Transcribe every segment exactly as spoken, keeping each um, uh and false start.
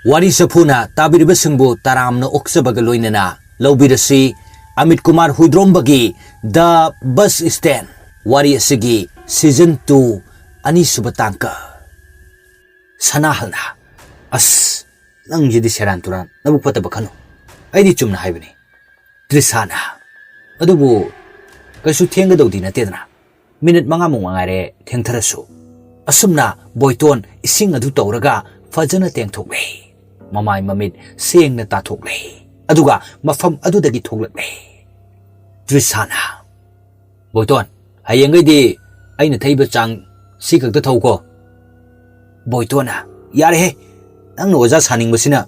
ꯋꯥꯔꯤ ꯆꯐꯨꯅ ꯇꯥꯕꯤꯔꯤꯕꯁꯤꯡꯕꯨ ꯇꯔꯥꯝꯅ ꯑꯣꯛꯆꯕꯒ ꯂꯣꯏꯅꯅ ꯂꯧꯕꯤꯔꯁꯤ Amit Kumar ꯍꯨꯏꯗ꯭ꯔꯣꯝꯕꯒꯤ The Bus Stand ꯋꯥꯔꯤ ꯑꯁꯤꯒꯤ season two ꯑꯅꯤꯁꯨꯕ ꯇꯥꯡꯀꯛ꯫ ꯁꯅꯥꯍꯜꯅ, "ꯑꯁ, ꯅꯪꯁꯤꯗꯤ ꯁꯦꯔꯥꯟ ꯇꯨꯔꯥꯟ, ꯅꯕꯨꯛ ꯐꯠꯇꯕ ꯈꯟꯅꯨ꯫ ꯑꯩꯗꯤ ꯆꯨꯝꯅ ꯍꯥꯏꯕꯅꯤ꯫" ꯇ꯭ꯔꯤꯁꯥꯅ, "ꯑꯗꯨꯕꯨ ꯀꯩꯁꯨ ꯊꯦꯡꯒꯗꯧꯗꯤ ꯅꯠꯇꯦꯗꯅ, ꯃꯤꯅꯤꯠ ꯃꯉꯥꯃꯨꯛ ꯃꯉꯥꯏꯔꯦ ꯊꯦꯡꯊꯔꯁꯨ꯫" ꯑꯁꯨꯝꯅ ꯕꯣꯏꯇꯣꯟ ꯏꯁꯤꯡ ꯑꯗꯨ ꯇꯧꯔꯒ ꯐꯖꯅ ꯇꯦꯡꯊꯣꯛꯂꯦ꯫ ꯃꯃꯥꯏ ꯃꯃꯤꯠ ꯁꯦꯡꯅ ꯇꯥꯊꯣꯛꯂꯦ꯫ ꯑꯗꯨꯒ ꯃꯐꯝ ꯑꯗꯨꯗꯒꯤ ꯊꯣꯛꯂꯛꯂꯦ꯫ ꯇ꯭ꯔꯤꯁꯥꯅ, "ꯕꯣꯏꯇꯣꯟ, ꯍꯌꯦꯡꯈꯩꯗꯤ ꯑꯩꯅ ꯊꯩꯕ ꯆꯥꯡ ꯁꯤ ꯈꯛꯇ ꯊꯧꯀꯣ꯫" ꯕꯣꯏꯇꯣꯟꯅ, "ꯌꯥꯔꯦꯍꯦ, ꯅꯪꯅ ꯑꯣꯖꯥ ꯁꯥꯅꯤꯡꯕꯁꯤꯅ꯫"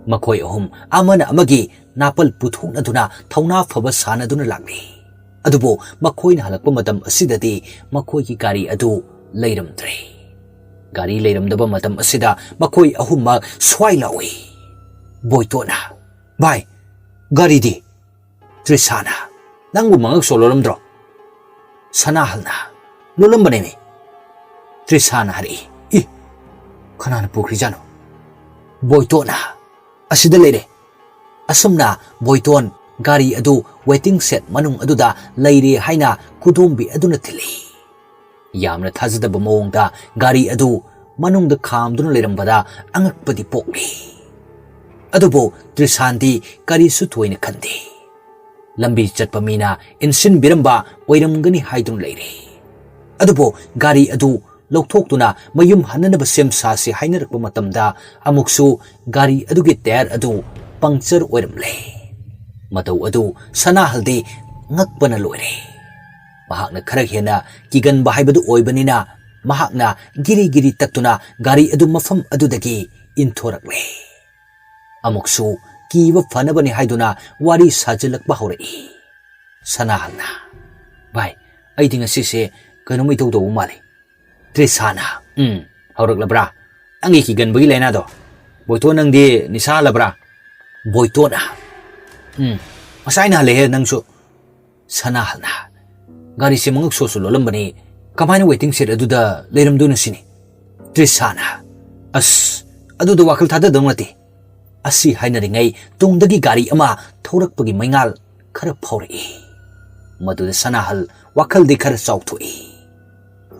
ꯃꯈꯣꯏ ꯑꯍꯨꯝ ꯑꯃꯅ ꯑꯃꯒꯤ ꯅꯥꯄꯜ ꯄꯨꯊꯣꯛꯅꯗꯨꯅ ꯊꯧꯅꯥ ꯐꯕ ꯁꯥꯟꯅꯗꯨꯅ ꯂꯥꯛꯂꯤ꯫ ꯑꯗꯨꯕꯨ ꯃꯈꯣꯏꯅ ꯍꯜꯂꯛꯄ ꯃꯇꯝ ꯑꯁꯤꯗꯗꯤ ꯃꯈꯣꯏꯒꯤ ꯒꯥꯔꯤ ꯑꯗꯨ ꯂꯩꯔꯝꯗ꯭ꯔꯦ꯫ ꯒꯥꯔꯤ ꯂꯩꯔꯝꯗꯕ ꯃꯇꯝ ꯑꯁꯤꯗ ꯃꯈꯣꯏ ꯑꯍꯨꯝꯃꯛ ꯁ꯭ꯋꯥꯏ ꯂꯥꯎꯏ꯫ ꯕꯣꯏꯇꯣꯟꯅ, "ꯚꯥꯏ, ꯒꯥꯔꯤꯗꯤ?" ꯇ꯭ꯔꯤꯁꯥꯅ, "ꯅꯪꯕꯨ ꯃꯉꯛ ꯁꯣ ꯂꯣꯜꯂꯝꯗ꯭ꯔꯣ?" ꯁꯅꯥꯍꯜꯅ, "ꯂꯣꯜꯂꯝꯕꯅꯦꯃꯤ꯫" ꯇ꯭ꯔꯤꯁꯥꯅ ꯍꯥꯏꯔꯛꯏ, "ꯏ, ꯀꯅꯥꯅ ꯄꯨꯈ꯭ꯔꯤꯖꯥꯠꯅꯣ?" ꯕꯣꯏꯇꯣꯟꯅ, "ꯑꯁꯤꯗ ꯂꯩꯔꯦ꯫" ꯑꯁꯨꯝꯅ ꯕꯣꯏꯇꯣꯟ ꯒꯥꯔꯤ ꯑꯗꯨ waiting shed ꯃꯅꯨꯡ ꯑꯗꯨꯗ ꯂꯩꯔꯦ ꯍꯥꯏꯅ ꯈꯨꯗꯣꯝꯕꯤ ꯑꯗꯨꯅ ꯊꯤꯜꯂꯤ꯫ ꯌꯥꯝꯅ ꯊꯥꯖꯗꯕ ꯃꯑꯣꯡꯗ ꯒꯥꯔꯤ ꯑꯗꯨ ꯃꯅꯨꯡꯗ ꯈꯥꯝꯗꯨꯅ ꯂꯩꯔꯝꯕꯗ ꯑꯉꯛꯄꯗꯤ ꯄꯣꯛꯂꯤ꯫ ꯑꯗꯨꯕꯨ ꯇ꯭ꯔꯤꯁꯥꯟꯗꯤ ꯀꯔꯤꯁꯨ ꯊꯣꯏꯅ ꯈꯟꯗꯦ꯫ ꯂꯝꯕꯤ ꯆꯠꯄ ꯃꯤꯅ ꯏꯟꯁꯤꯟꯕꯤꯔꯝꯕ ꯑꯣꯏꯔꯝꯒꯅꯤ ꯍꯥꯏꯗꯨꯅ ꯂꯩꯔꯦ꯫ ꯑꯗꯨꯕꯨ ꯒꯥꯔꯤ ꯑꯗꯨ ꯂꯧꯊꯣꯛꯇꯨꯅ ꯃꯌꯨꯝ ꯍꯟꯅꯅꯕ ꯁꯦꯝ ꯁꯥꯁꯤ ꯍꯥꯏꯅꯔꯛꯄ ꯃꯇꯝꯗ ꯑꯃꯨꯛꯁꯨ ꯒꯥꯔꯤ ꯑꯗꯨꯒꯤ tyre ꯑꯗꯨ puncture ꯑꯣꯏꯔꯝꯂꯦ꯫ ꯃꯇꯧ ꯑꯗꯨ ꯁꯅꯥꯍꯜꯗꯤ ꯉꯛꯄꯅ ꯂꯣꯏꯔꯦ꯫ ꯃꯍꯥꯛꯅ ꯈꯔ ꯍꯦꯟꯅ ꯀꯤꯒꯟꯕ ꯍꯥꯏꯕꯗꯨ ꯑꯣꯏꯕꯅꯤꯅ ꯃꯍꯥꯛꯅ ꯒꯤꯔꯤ ꯒꯤꯔꯤ ꯇꯛꯇꯨꯅ ꯒꯥꯔꯤ ꯑꯗꯨ ꯃꯐꯝ ꯑꯗꯨꯗꯒꯤ ꯏꯟꯊꯣꯔꯛꯂꯦ꯫ ꯑꯃꯨꯛꯁꯨ ꯀꯤꯕ ꯐꯅꯕꯅꯤ ꯍꯥꯏꯗꯨꯅ ꯋꯥꯔꯤ ꯁꯥꯖꯤꯜꯂꯛꯄ ꯍꯧꯔꯛꯏ꯫ ꯁꯅꯥꯍꯜꯅ, "ꯚꯥꯏ, ꯑꯩꯗꯤ ꯉꯁꯤꯁꯦ ꯀꯩꯅꯣꯝ ꯏꯇꯧ ꯇꯧꯕ ꯃꯥꯜꯂꯤ꯫" ꯇ꯭ꯔꯤꯁꯥꯅ, "ꯎꯝ, ꯍꯧꯔꯛꯂꯕ꯭ꯔꯥ ꯅꯪꯒꯤ ꯀꯤꯒꯟꯕꯒꯤ ꯂꯥꯏꯅꯥꯗꯣ? ꯕꯣꯏꯇꯣꯟ, ꯅꯪꯗꯤ ꯅꯤꯁꯥ ꯍꯜꯂꯕ꯭ꯔꯥ?" ꯕꯣꯏꯇꯣꯟꯅ, "ꯎꯝ, ꯉꯁꯥꯏꯅ ꯍꯜꯂꯦꯍꯦ ꯅꯪꯁꯨ꯫" ꯁꯅꯥꯍꯜꯅ, "ꯒꯥꯔꯤꯁꯦ ꯃꯉꯛ ꯁꯣꯠꯁꯨ ꯂꯣꯜꯂꯝꯕꯅꯤ, ꯀꯃꯥꯏꯅ waiting shed ꯑꯗꯨꯗ ꯂꯩꯔꯝꯗꯣꯏꯅꯣ ꯁꯤꯅꯤ?" ꯇ꯭ꯔꯤꯁꯥꯅ, "ꯑꯁ, ꯑꯗꯨꯗ ꯋꯥꯈꯜ ꯊꯥꯗꯗꯧ ꯅꯠꯇꯦ꯫ ꯑꯁꯤ ꯍꯥꯏꯅꯔꯤꯉꯩ ꯇꯨꯡꯗꯒꯤ ꯒꯥꯔꯤ ꯑꯃ ꯊꯧꯔꯛꯄꯒꯤ ꯃꯩꯉꯥꯜ ꯈꯔ ꯐꯥꯎꯔꯛꯏ꯫ ꯃꯗꯨꯗ ꯁꯅꯥꯍꯜ ꯋꯥꯈꯜꯗꯤ ꯈꯔ ꯆꯥꯎꯊꯣꯛꯏ꯫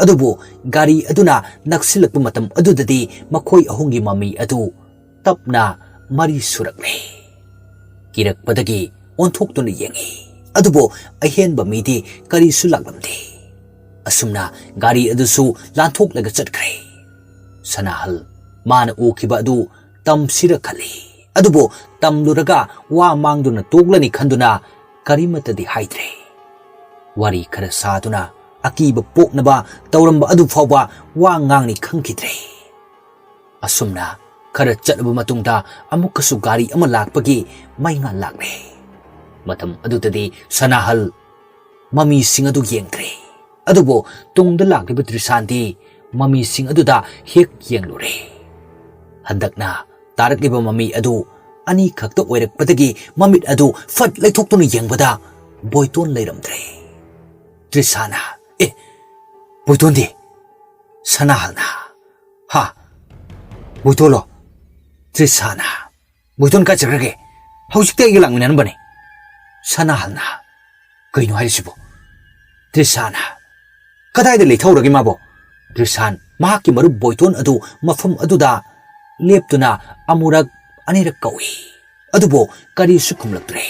ꯑꯗꯨꯕꯨ ꯒꯥꯔꯤ ꯑꯗꯨꯅ ꯅꯛꯁꯤꯜꯂꯛꯄ ꯃꯇꯝ ꯑꯗꯨꯗꯗꯤ ꯃꯈꯣꯏ ꯑꯍꯨꯝꯒꯤ ꯃꯃꯤ ꯑꯗꯨ ꯇꯞꯅ ꯃꯔꯤ ꯁꯨꯔꯛꯂꯦ꯫ ꯀꯤꯔꯛꯄꯗꯒꯤ ꯑꯣꯟꯊꯣꯛꯇꯨꯅ ꯌꯦꯡꯉꯤ꯫ ꯑꯗꯨꯕꯨ ꯑꯍꯦꯟꯕ ꯃꯤꯗꯤ ꯀꯔꯤꯁꯨ ꯂꯥꯛꯂꯝꯗꯦ꯫ ꯑꯁꯨꯝꯅ ꯒꯥꯔꯤ ꯑꯗꯨꯁꯨ ꯂꯥꯟꯊꯣꯛꯂꯒ ꯆꯠꯈ꯭ꯔꯦ꯫ ꯁꯅꯥꯍꯜ ꯃꯥꯅ ꯎꯈꯤꯕ ꯑꯗꯨ ꯇꯝꯁꯤꯔ ꯈꯜꯂꯤ꯫ ꯑꯗꯨꯕꯨ ꯇꯝꯂꯨꯔꯒ ꯋꯥ ꯃꯥꯡꯗꯨꯅ ꯇꯣꯛꯂꯅꯤ ꯈꯟꯗꯨꯅ ꯀꯔꯤꯃꯠꯇꯗꯤ ꯍꯥꯏꯗ꯭ꯔꯦ꯫ ꯋꯥꯔꯤ ꯈꯔ ꯁꯥꯗꯨꯅ ꯑꯀꯤꯕ ꯄꯣꯛꯅꯕ ꯇꯧꯔꯝꯕ ꯑꯗꯨ ꯐꯥꯎꯕ ꯋꯥ ꯉꯥꯡꯅꯤ ꯈꯪꯈꯤꯗ꯭ꯔꯦ꯫ ꯑꯁꯨꯝꯅ ꯈꯔ ꯆꯠꯂꯕ ꯃꯇꯨꯡꯗ ꯑꯃꯨꯛꯀꯁꯨ ꯒꯥꯔꯤ ꯑꯃ ꯂꯥꯛꯄꯒꯤ ꯃꯩꯉꯥꯜ ꯂꯥꯛꯂꯦ꯫ ꯃꯇꯝ ꯑꯗꯨꯗꯗꯤ ꯁꯅꯥꯍꯜ ꯃꯃꯤꯁꯤꯡ ꯑꯗꯨ ꯌꯦꯡꯗ꯭ꯔꯦ꯫ ꯑꯗꯨꯕꯨ ꯇꯨꯡꯗ ꯂꯥꯛꯂꯤꯕ ꯇ꯭ꯔꯤꯁꯥꯟꯗꯤ ꯃꯃꯤꯁꯤꯡ ꯑꯗꯨꯗ ꯍꯦꯛ ꯌꯦꯡꯂꯨꯔꯦ꯫ ꯍꯟꯗꯛꯅ ꯇꯥꯔꯛꯂꯤꯕ ꯃꯃꯤ ꯑꯗꯨ ꯑꯅꯤꯈꯛꯇ ꯑꯣꯏꯔꯛꯄꯗꯒꯤ ꯃꯃꯤꯠ ꯑꯗꯨ ꯐꯠ ꯂꯩꯊꯣꯛꯇꯨꯅ ꯌꯦꯡꯕꯗ ꯕꯣꯏꯇꯣꯟ ꯂꯩꯔꯝꯗ꯭ꯔꯦ꯫ ꯇ꯭ꯔꯤꯁꯥꯅ, "ꯑꯦ, ꯕꯣꯏꯇꯣꯟꯗꯤ?" ꯁꯅꯥꯍꯜꯅ, "ꯍꯥ? ꯕꯣꯏꯇꯣꯟꯂꯣ?" ꯇ꯭ꯔꯤꯁꯥꯅ, "ꯕꯣꯏꯇꯣꯟ ꯀꯥꯏ ꯆꯠꯈ꯭ꯔꯒꯦ? ꯍꯧꯖꯤꯛꯇ ꯑꯩꯒ ꯂꯥꯛꯃꯤꯟꯅꯔꯝꯕꯅꯦ꯫" ꯁꯅꯥꯍꯜꯅ, "ꯀꯩꯅꯣ ꯍꯥꯏꯔꯤꯁꯤꯕꯣ?" ꯇ꯭ꯔꯤꯁꯥꯅ, "ꯀꯗꯥꯏꯗ ꯂꯩꯊꯧꯔꯒꯦ ꯃꯥꯕꯣ?" ꯇ꯭ꯔꯤꯁꯥꯟ ꯃꯍꯥꯛꯀꯤ ꯃꯔꯨꯞ ꯕꯣꯏꯇꯣꯟ ꯑꯗꯨ ꯃꯐꯝ ꯑꯗꯨꯗ ꯂꯦꯞꯇꯨꯅ ꯑꯃꯨꯔꯛ ꯑꯅꯤꯔꯛ ꯀꯧꯏ꯫ ꯑꯗꯨꯕꯨ ꯀꯔꯤꯁꯨ ꯈꯨꯝꯂꯛꯇ꯭ꯔꯦ꯫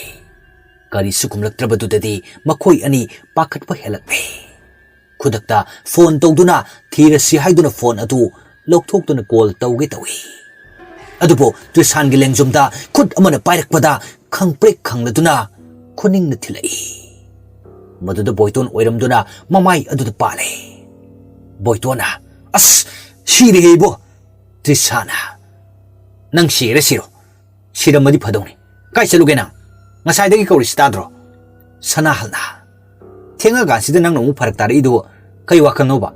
ꯀꯔꯤꯁꯨ ꯈꯨꯝꯂꯛꯇ꯭ꯔꯕꯗꯨꯗꯗꯤ ꯃꯈꯣꯏ ꯑꯅꯤ ꯄꯥꯈꯠꯄ ꯍꯦꯜꯂꯛꯂꯦ꯫ ꯈꯨꯗꯛꯇ ꯐꯣꯟ ꯇꯧꯗꯨꯅ ꯊꯤꯔꯁꯤ ꯍꯥꯏꯗꯨꯅ ꯐꯣꯟ ꯑꯗꯨ ꯂꯧꯊꯣꯛꯇꯨꯅ ꯀꯣꯜ ꯇꯧꯒꯦ ꯇꯧꯏ꯫ ꯑꯗꯨꯕꯨ ꯇ꯭ꯔꯤꯁꯥꯟꯒꯤ ꯂꯦꯡꯖꯨꯝꯗ ꯈꯨꯠ ꯑꯃꯅ ꯄꯥꯏꯔꯛꯄꯗ ꯈꯪꯄ꯭ꯔꯦꯛ ꯈꯪꯂꯗꯨꯅ ꯈꯨꯅꯤꯡꯅ ꯊꯤꯜꯂꯛꯏ꯫ ꯃꯗꯨꯗ ꯕꯣꯏꯇꯣꯟ ꯑꯣꯏꯔꯝꯗꯨꯅ ꯃꯃꯥꯏ ꯑꯗꯨꯗ ꯄꯥꯜꯂꯦ꯫ ꯕꯣꯏꯇꯣꯟꯅ, "ꯑꯁ, ꯁꯤꯔꯦꯍꯦ ꯏꯕꯣ!" ꯇ꯭ꯔꯤꯁꯥꯅ, "ꯅꯪ ꯁꯤꯔꯦ ꯁꯤꯔꯣ, ꯁꯤꯔꯝꯃꯗꯤ ꯐꯗꯧꯅꯤ꯫ ꯀꯥꯏ ꯆꯠꯂꯨꯒꯦ ꯅꯪ? ꯉꯁꯥꯏꯗꯒꯤ ꯀꯧꯔꯤꯁꯤ ꯇꯥꯗ꯭ꯔꯣ?" ꯁꯅꯥꯍꯜꯅ, "ꯊꯦꯡꯉꯀꯥꯟꯁꯤꯗ ꯅꯪꯅ ꯑꯃꯨꯛ ꯐꯔꯛ ꯇꯥꯔꯛꯏꯗꯨꯕꯨ ꯀꯩ ꯋꯥꯈꯜꯅꯣꯕ?"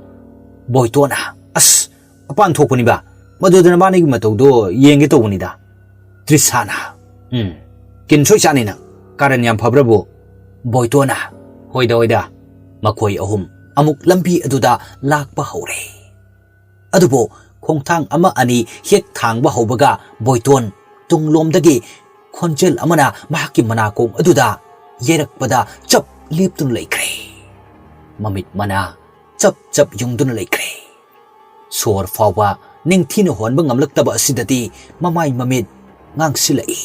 ꯕꯣꯏꯇꯣꯟꯅ, "ꯑꯁ, ꯃꯄꯥꯟ ꯊꯣꯛꯄꯅꯤꯕ, ꯃꯗꯨꯗ ꯅꯕꯥꯅꯤꯒꯤ ꯃꯇꯧꯗꯣ ꯌꯦꯡꯒꯦ ꯇꯧꯕꯅꯤꯗ꯫" ꯇ꯭ꯔꯤꯁꯥꯅ, "ꯎꯝ, ꯀꯤꯟ ꯁꯣꯏ ꯆꯥꯅꯤ ꯅꯪ, ꯀꯥꯔꯟ ꯌꯥꯝ ꯐꯕ꯭ꯔꯕꯨ?" ꯕꯣꯏꯇꯣꯟꯅ, "ꯍꯣꯏꯗ ꯍꯣꯏꯗ꯫" ꯃꯈꯣꯏ ꯑꯍꯨꯝ ꯑꯃꯨꯛ ꯂꯝꯕꯤ ꯑꯗꯨꯗ ꯂꯥꯛꯄ ꯍꯧꯔꯦ꯫ ꯑꯗꯨꯕꯨ ꯈꯣꯡꯊꯥꯡ ꯑꯃ ꯑꯅꯤ ꯍꯦꯛ ꯊꯥꯡꯕ ꯍꯧꯕꯒ ꯕꯣꯏꯇꯣꯟ ꯇꯨꯡꯂꯣꯝꯗꯒꯤ ꯈꯣꯟꯖꯦꯜ ꯑꯃꯅ ꯃꯍꯥꯛꯀꯤ ꯃꯅꯥꯀꯣꯡ ꯑꯗꯨꯗ ꯌꯩꯔꯛꯄꯗ ꯆꯞ ꯂꯦꯞꯇꯨꯅ ꯂꯩꯈ꯭ꯔꯦ꯫ ꯃꯃꯤꯠ ꯃꯅꯥ ꯆꯞ ꯆꯞ ꯌꯨꯡꯗꯨꯅ ꯂꯩꯈ꯭ꯔꯦ꯫ ꯁꯣꯔ ꯐꯥꯎꯕ ꯅꯤꯡꯊꯤꯅ ꯍꯣꯟꯕ ꯉꯝꯂꯛꯇꯕ ꯑꯁꯤꯗꯗꯤ ꯃꯃꯥꯏ ꯃꯃꯤꯠ ꯉꯥꯡꯁꯤꯜꯂꯛꯏ꯫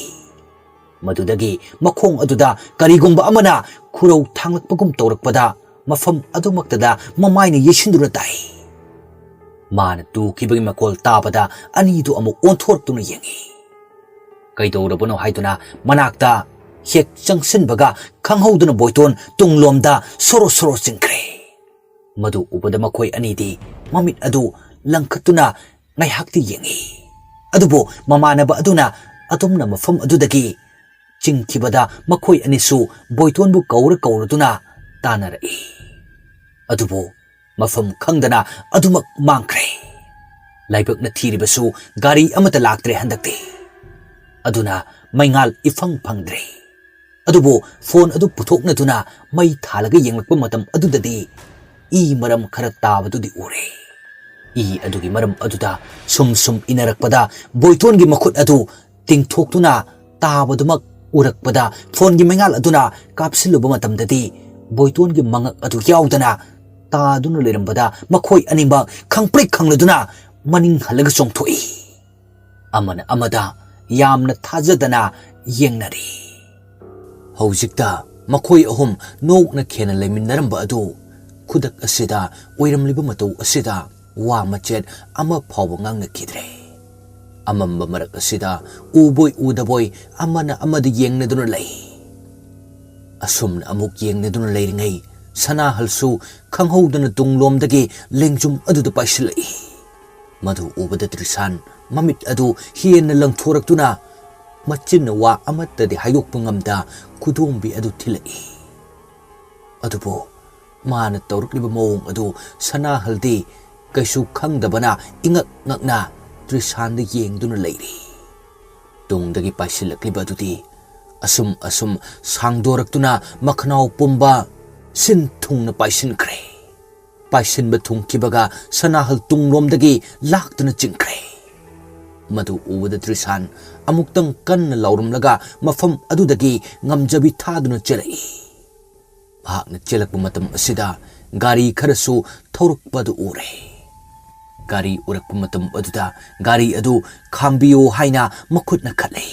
ꯃꯗꯨꯗꯒꯤ ꯃꯈꯣꯡ ꯑꯗꯨꯗ ꯀꯔꯤꯒꯨꯝꯕ ꯑꯃꯅ ꯈꯨꯔꯧ ꯊꯥꯡꯂꯛꯄꯒꯨꯝ ꯇꯧꯔꯛꯄꯗ ꯃꯐꯝ ꯑꯗꯨꯃꯛꯇꯗ ꯃꯃꯥꯏꯅ ꯌꯩꯁꯤꯟꯗꯨꯅ ꯇꯥꯏ꯫ ꯃꯥꯅ ꯇꯨꯈꯤꯕꯒꯤ ꯃꯈꯣꯜ ꯇꯥꯕꯗ ꯑꯅꯤꯗꯨ ꯑꯃꯨꯛ ꯑꯣꯟꯊꯣꯔꯛꯇꯨꯅ ꯌꯦꯡꯏ꯫ ꯀꯩꯗꯧꯔꯕꯅꯣ ꯍꯥꯏꯗꯨꯅ ꯃꯅꯥꯛꯇ ꯍꯦꯛ ꯆꯪꯁꯤꯟꯕꯒ ꯈꯪꯍꯧꯗꯅ ꯕꯣꯏꯇꯣꯟ ꯇꯨꯡꯂꯣꯝꯗ ꯁꯣꯔꯣ ꯁꯣꯔꯣ ꯆꯤꯡꯈ꯭ꯔꯦ꯫ ꯃꯗꯨ ꯎꯕꯗ ꯃꯈꯣꯏ ꯑꯅꯤꯗꯤ ꯃꯃꯤꯠ ꯑꯗꯨ ꯂꯪꯈꯠꯇꯨꯅ ꯉꯥꯏꯍꯥꯛꯇꯤ ꯌꯦꯡꯏ꯫ ꯑꯗꯨꯕꯨ ꯃꯃꯥꯟꯅꯕ ꯑꯗꯨꯅ ꯑꯗꯨꯝꯅ ꯃꯐꯝ ꯑꯗꯨꯗꯒꯤ ꯆꯤꯡꯈꯤꯕꯗ ꯃꯈꯣꯏ ꯑꯅꯤꯁꯨ ꯕꯣꯏꯇꯣꯟꯕꯨ ꯀꯧꯔ ꯀꯧꯔꯗꯨꯅ ꯇꯥꯟꯅꯔꯛꯏ꯫ ꯑꯗꯨꯕꯨ ꯃꯐꯝ ꯈꯪꯗꯅ ꯑꯗꯨꯃꯛ ꯃꯥꯡꯈ꯭ꯔꯦ꯫ ꯂꯥꯏꯕꯛꯅ ꯊꯤꯔꯤꯕꯁꯨ ꯒꯥꯔꯤ ꯑꯃꯠꯇ ꯂꯥꯛꯇ꯭ꯔꯦ ꯍꯟꯗꯛꯇꯤ꯫ ꯑꯗꯨꯅ ꯃꯩꯉꯥꯜ ꯏꯐꯪ ꯐꯪꯗ꯭ꯔꯦ꯫ ꯑꯗꯨꯕꯨ ꯐꯣꯟ ꯑꯗꯨ ꯄꯨꯊꯣꯛꯅꯗꯨꯅ ꯃꯩ ꯊꯥꯜꯂꯒ ꯌꯦꯡꯂꯛꯄ ꯃꯇꯝ ꯑꯗꯨꯗꯗꯤ ꯏ ꯃꯔꯝ ꯈꯔ ꯇꯥꯕꯗꯨꯗꯤ ꯎꯔꯦ꯫ ꯏ ꯑꯗꯨꯒꯤ ꯃꯔꯝ ꯑꯗꯨꯗ ꯁꯨꯝ ꯁꯨꯝ ꯏꯅꯔꯛꯄꯗ ꯕꯣꯏꯇꯣꯟꯒꯤ ꯃꯈꯨꯠ ꯑꯗꯨ ꯇꯤꯡꯊꯣꯛꯇꯨꯅ ꯇꯥꯕꯗꯨꯃꯛ ꯎꯔꯛꯄꯗ ꯐꯣꯟꯒꯤ ꯃꯩꯉꯥꯜ ꯑꯗꯨꯅ ꯀꯥꯞꯁꯤꯜꯂꯨꯕ ꯃꯇꯝꯗꯗꯤ ꯕꯣꯏꯇꯣꯟꯒꯤ ꯃꯉꯛ ꯑꯗꯨ ꯌꯥꯎꯗꯅ ꯇꯥꯗꯨꯅ ꯂꯩꯔꯝꯕꯗ ꯃꯈꯣꯏ ꯑꯅꯤꯃꯛ ꯈꯪꯄ꯭ꯔꯤꯛ ꯈꯪꯂꯗꯨꯅ ꯃꯅꯤꯡ ꯍꯜꯂꯒ ꯆꯣꯡꯊꯣꯛꯏ꯫ ꯑꯃꯅ ꯑꯃꯗ ꯌꯥꯝꯅ ꯊꯥꯖꯗꯅ ꯌꯦꯡꯅꯔꯤ꯫ ꯍꯧꯖꯤꯛꯇ ꯃꯈꯣꯏ ꯑꯍꯨꯝ ꯅꯣꯛꯅ ꯈꯦꯅ ꯂꯩꯃꯤꯟꯅꯔꯝꯕ ꯑꯗꯨ ꯈꯨꯗꯛ ꯑꯁꯤꯗ ꯑꯣꯏꯔꯝꯂꯤꯕ ꯃꯇꯧ ꯑꯁꯤꯗ ꯋꯥ ꯃꯆꯦꯠ ꯑꯃ ꯐꯥꯎꯕ ꯉꯥꯡꯅꯈꯤꯗ꯭ꯔꯦ꯫ ꯑꯃꯝꯕ ꯃꯔꯛ ꯑꯁꯤꯗ ꯎꯕꯣꯏ ꯎꯗꯕꯣꯏ ꯑꯃꯅ ꯑꯃꯗ ꯌꯦꯡꯅꯗꯨꯅ ꯂꯩ꯫ ꯑꯁꯨꯝꯅ ꯑꯃꯨꯛ ꯌꯦꯡꯅꯗꯨꯅ ꯂꯩꯔꯤꯉꯩ ꯁꯅꯥꯍꯜꯁꯨ ꯈꯪꯍꯧꯗꯅ ꯇꯨꯡꯂꯣꯝꯗꯒꯤ ꯂꯦꯡꯖꯨꯝ ꯑꯗꯨꯗ ꯄꯥꯏꯁꯤꯜꯂꯛꯏ꯫ ꯃꯗꯨ ꯎꯕꯗ ꯇ꯭ꯔꯤꯁꯥꯟ ꯃꯃꯤꯠ ꯑꯗꯨ ꯍꯦꯟꯅ ꯂꯪꯊꯣꯔꯛꯇꯨꯅ ꯃꯆꯤꯟꯅ ꯋꯥ ꯑꯃꯠꯇꯗꯤ ꯍꯥꯏꯗꯣꯛꯄ ꯉꯝꯗ ꯈꯨꯗꯣꯝꯕꯤ ꯑꯗꯨ ꯊꯤꯜꯂꯛꯏ꯫ ꯑꯗꯨꯕꯨ ꯃꯥꯅ ꯇꯧꯔꯛꯂꯤꯕ ꯃꯑꯣꯡ ꯑꯗꯨ ꯁꯅꯥꯍꯜꯗꯤ ꯀꯩꯁꯨ ꯈꯪꯗꯕꯅ ꯏꯉꯛ ꯉꯛꯅ ꯇ꯭ꯔꯤꯁꯥꯟꯗ ꯌꯦꯡꯗꯨꯅ ꯂꯩꯔꯤ꯫ ꯇꯨꯡꯗꯒꯤ ꯄꯥꯏꯁꯤꯜꯂꯛꯂꯤꯕ ꯑꯗꯨꯗꯤ ꯑꯁꯨꯝ ꯑꯁꯨꯝ ꯁꯥꯡꯗꯣꯔꯛꯇꯨꯅ ꯃꯈꯅꯥꯎ ꯄꯨꯝꯕ ꯁꯤꯟ ꯊꯨꯡꯅ ꯄꯥꯏꯁꯤꯟꯈ꯭ꯔꯦ꯫ ꯄꯥꯏꯁꯤꯟꯕ ꯊꯨꯡꯈꯤꯕꯒ ꯁꯅꯥꯍꯜ ꯇꯨꯡꯂꯣꯝꯗꯒꯤ ꯂꯥꯛꯇꯨꯅ ꯆꯤꯡꯈ꯭ꯔꯦ꯫ ꯃꯗꯨ ꯎꯕꯗ ꯇ꯭ꯔꯤꯁꯥꯟ ꯑꯃꯨꯛꯇꯪ ꯀꯟꯅ ꯂꯥꯎꯔꯝꯂꯒ ꯃꯐꯝ ꯑꯗꯨꯗꯒꯤ ꯉꯝꯖꯕꯤ ꯊꯥꯗꯨꯅ ꯆꯦꯜꯂꯛꯏ꯫ ꯃꯍꯥꯛꯅ ꯆꯦꯜꯂꯛꯄ ꯃꯇꯝ ꯑꯁꯤꯗ ꯒꯥꯔꯤ ꯈꯔꯁꯨ ꯊꯧꯔꯛꯄ ꯑꯗꯨ ꯎꯔꯦ꯫ ꯒꯥꯔꯤ ꯎꯔꯛꯄ ꯃꯇꯝ ꯑꯗꯨꯗ ꯒꯥꯔꯤ ꯑꯗꯨ ꯈꯥꯝꯕꯤꯌꯨ ꯍꯥꯏꯅ ꯃꯈꯨꯠꯅ ꯈꯠꯂꯦ꯫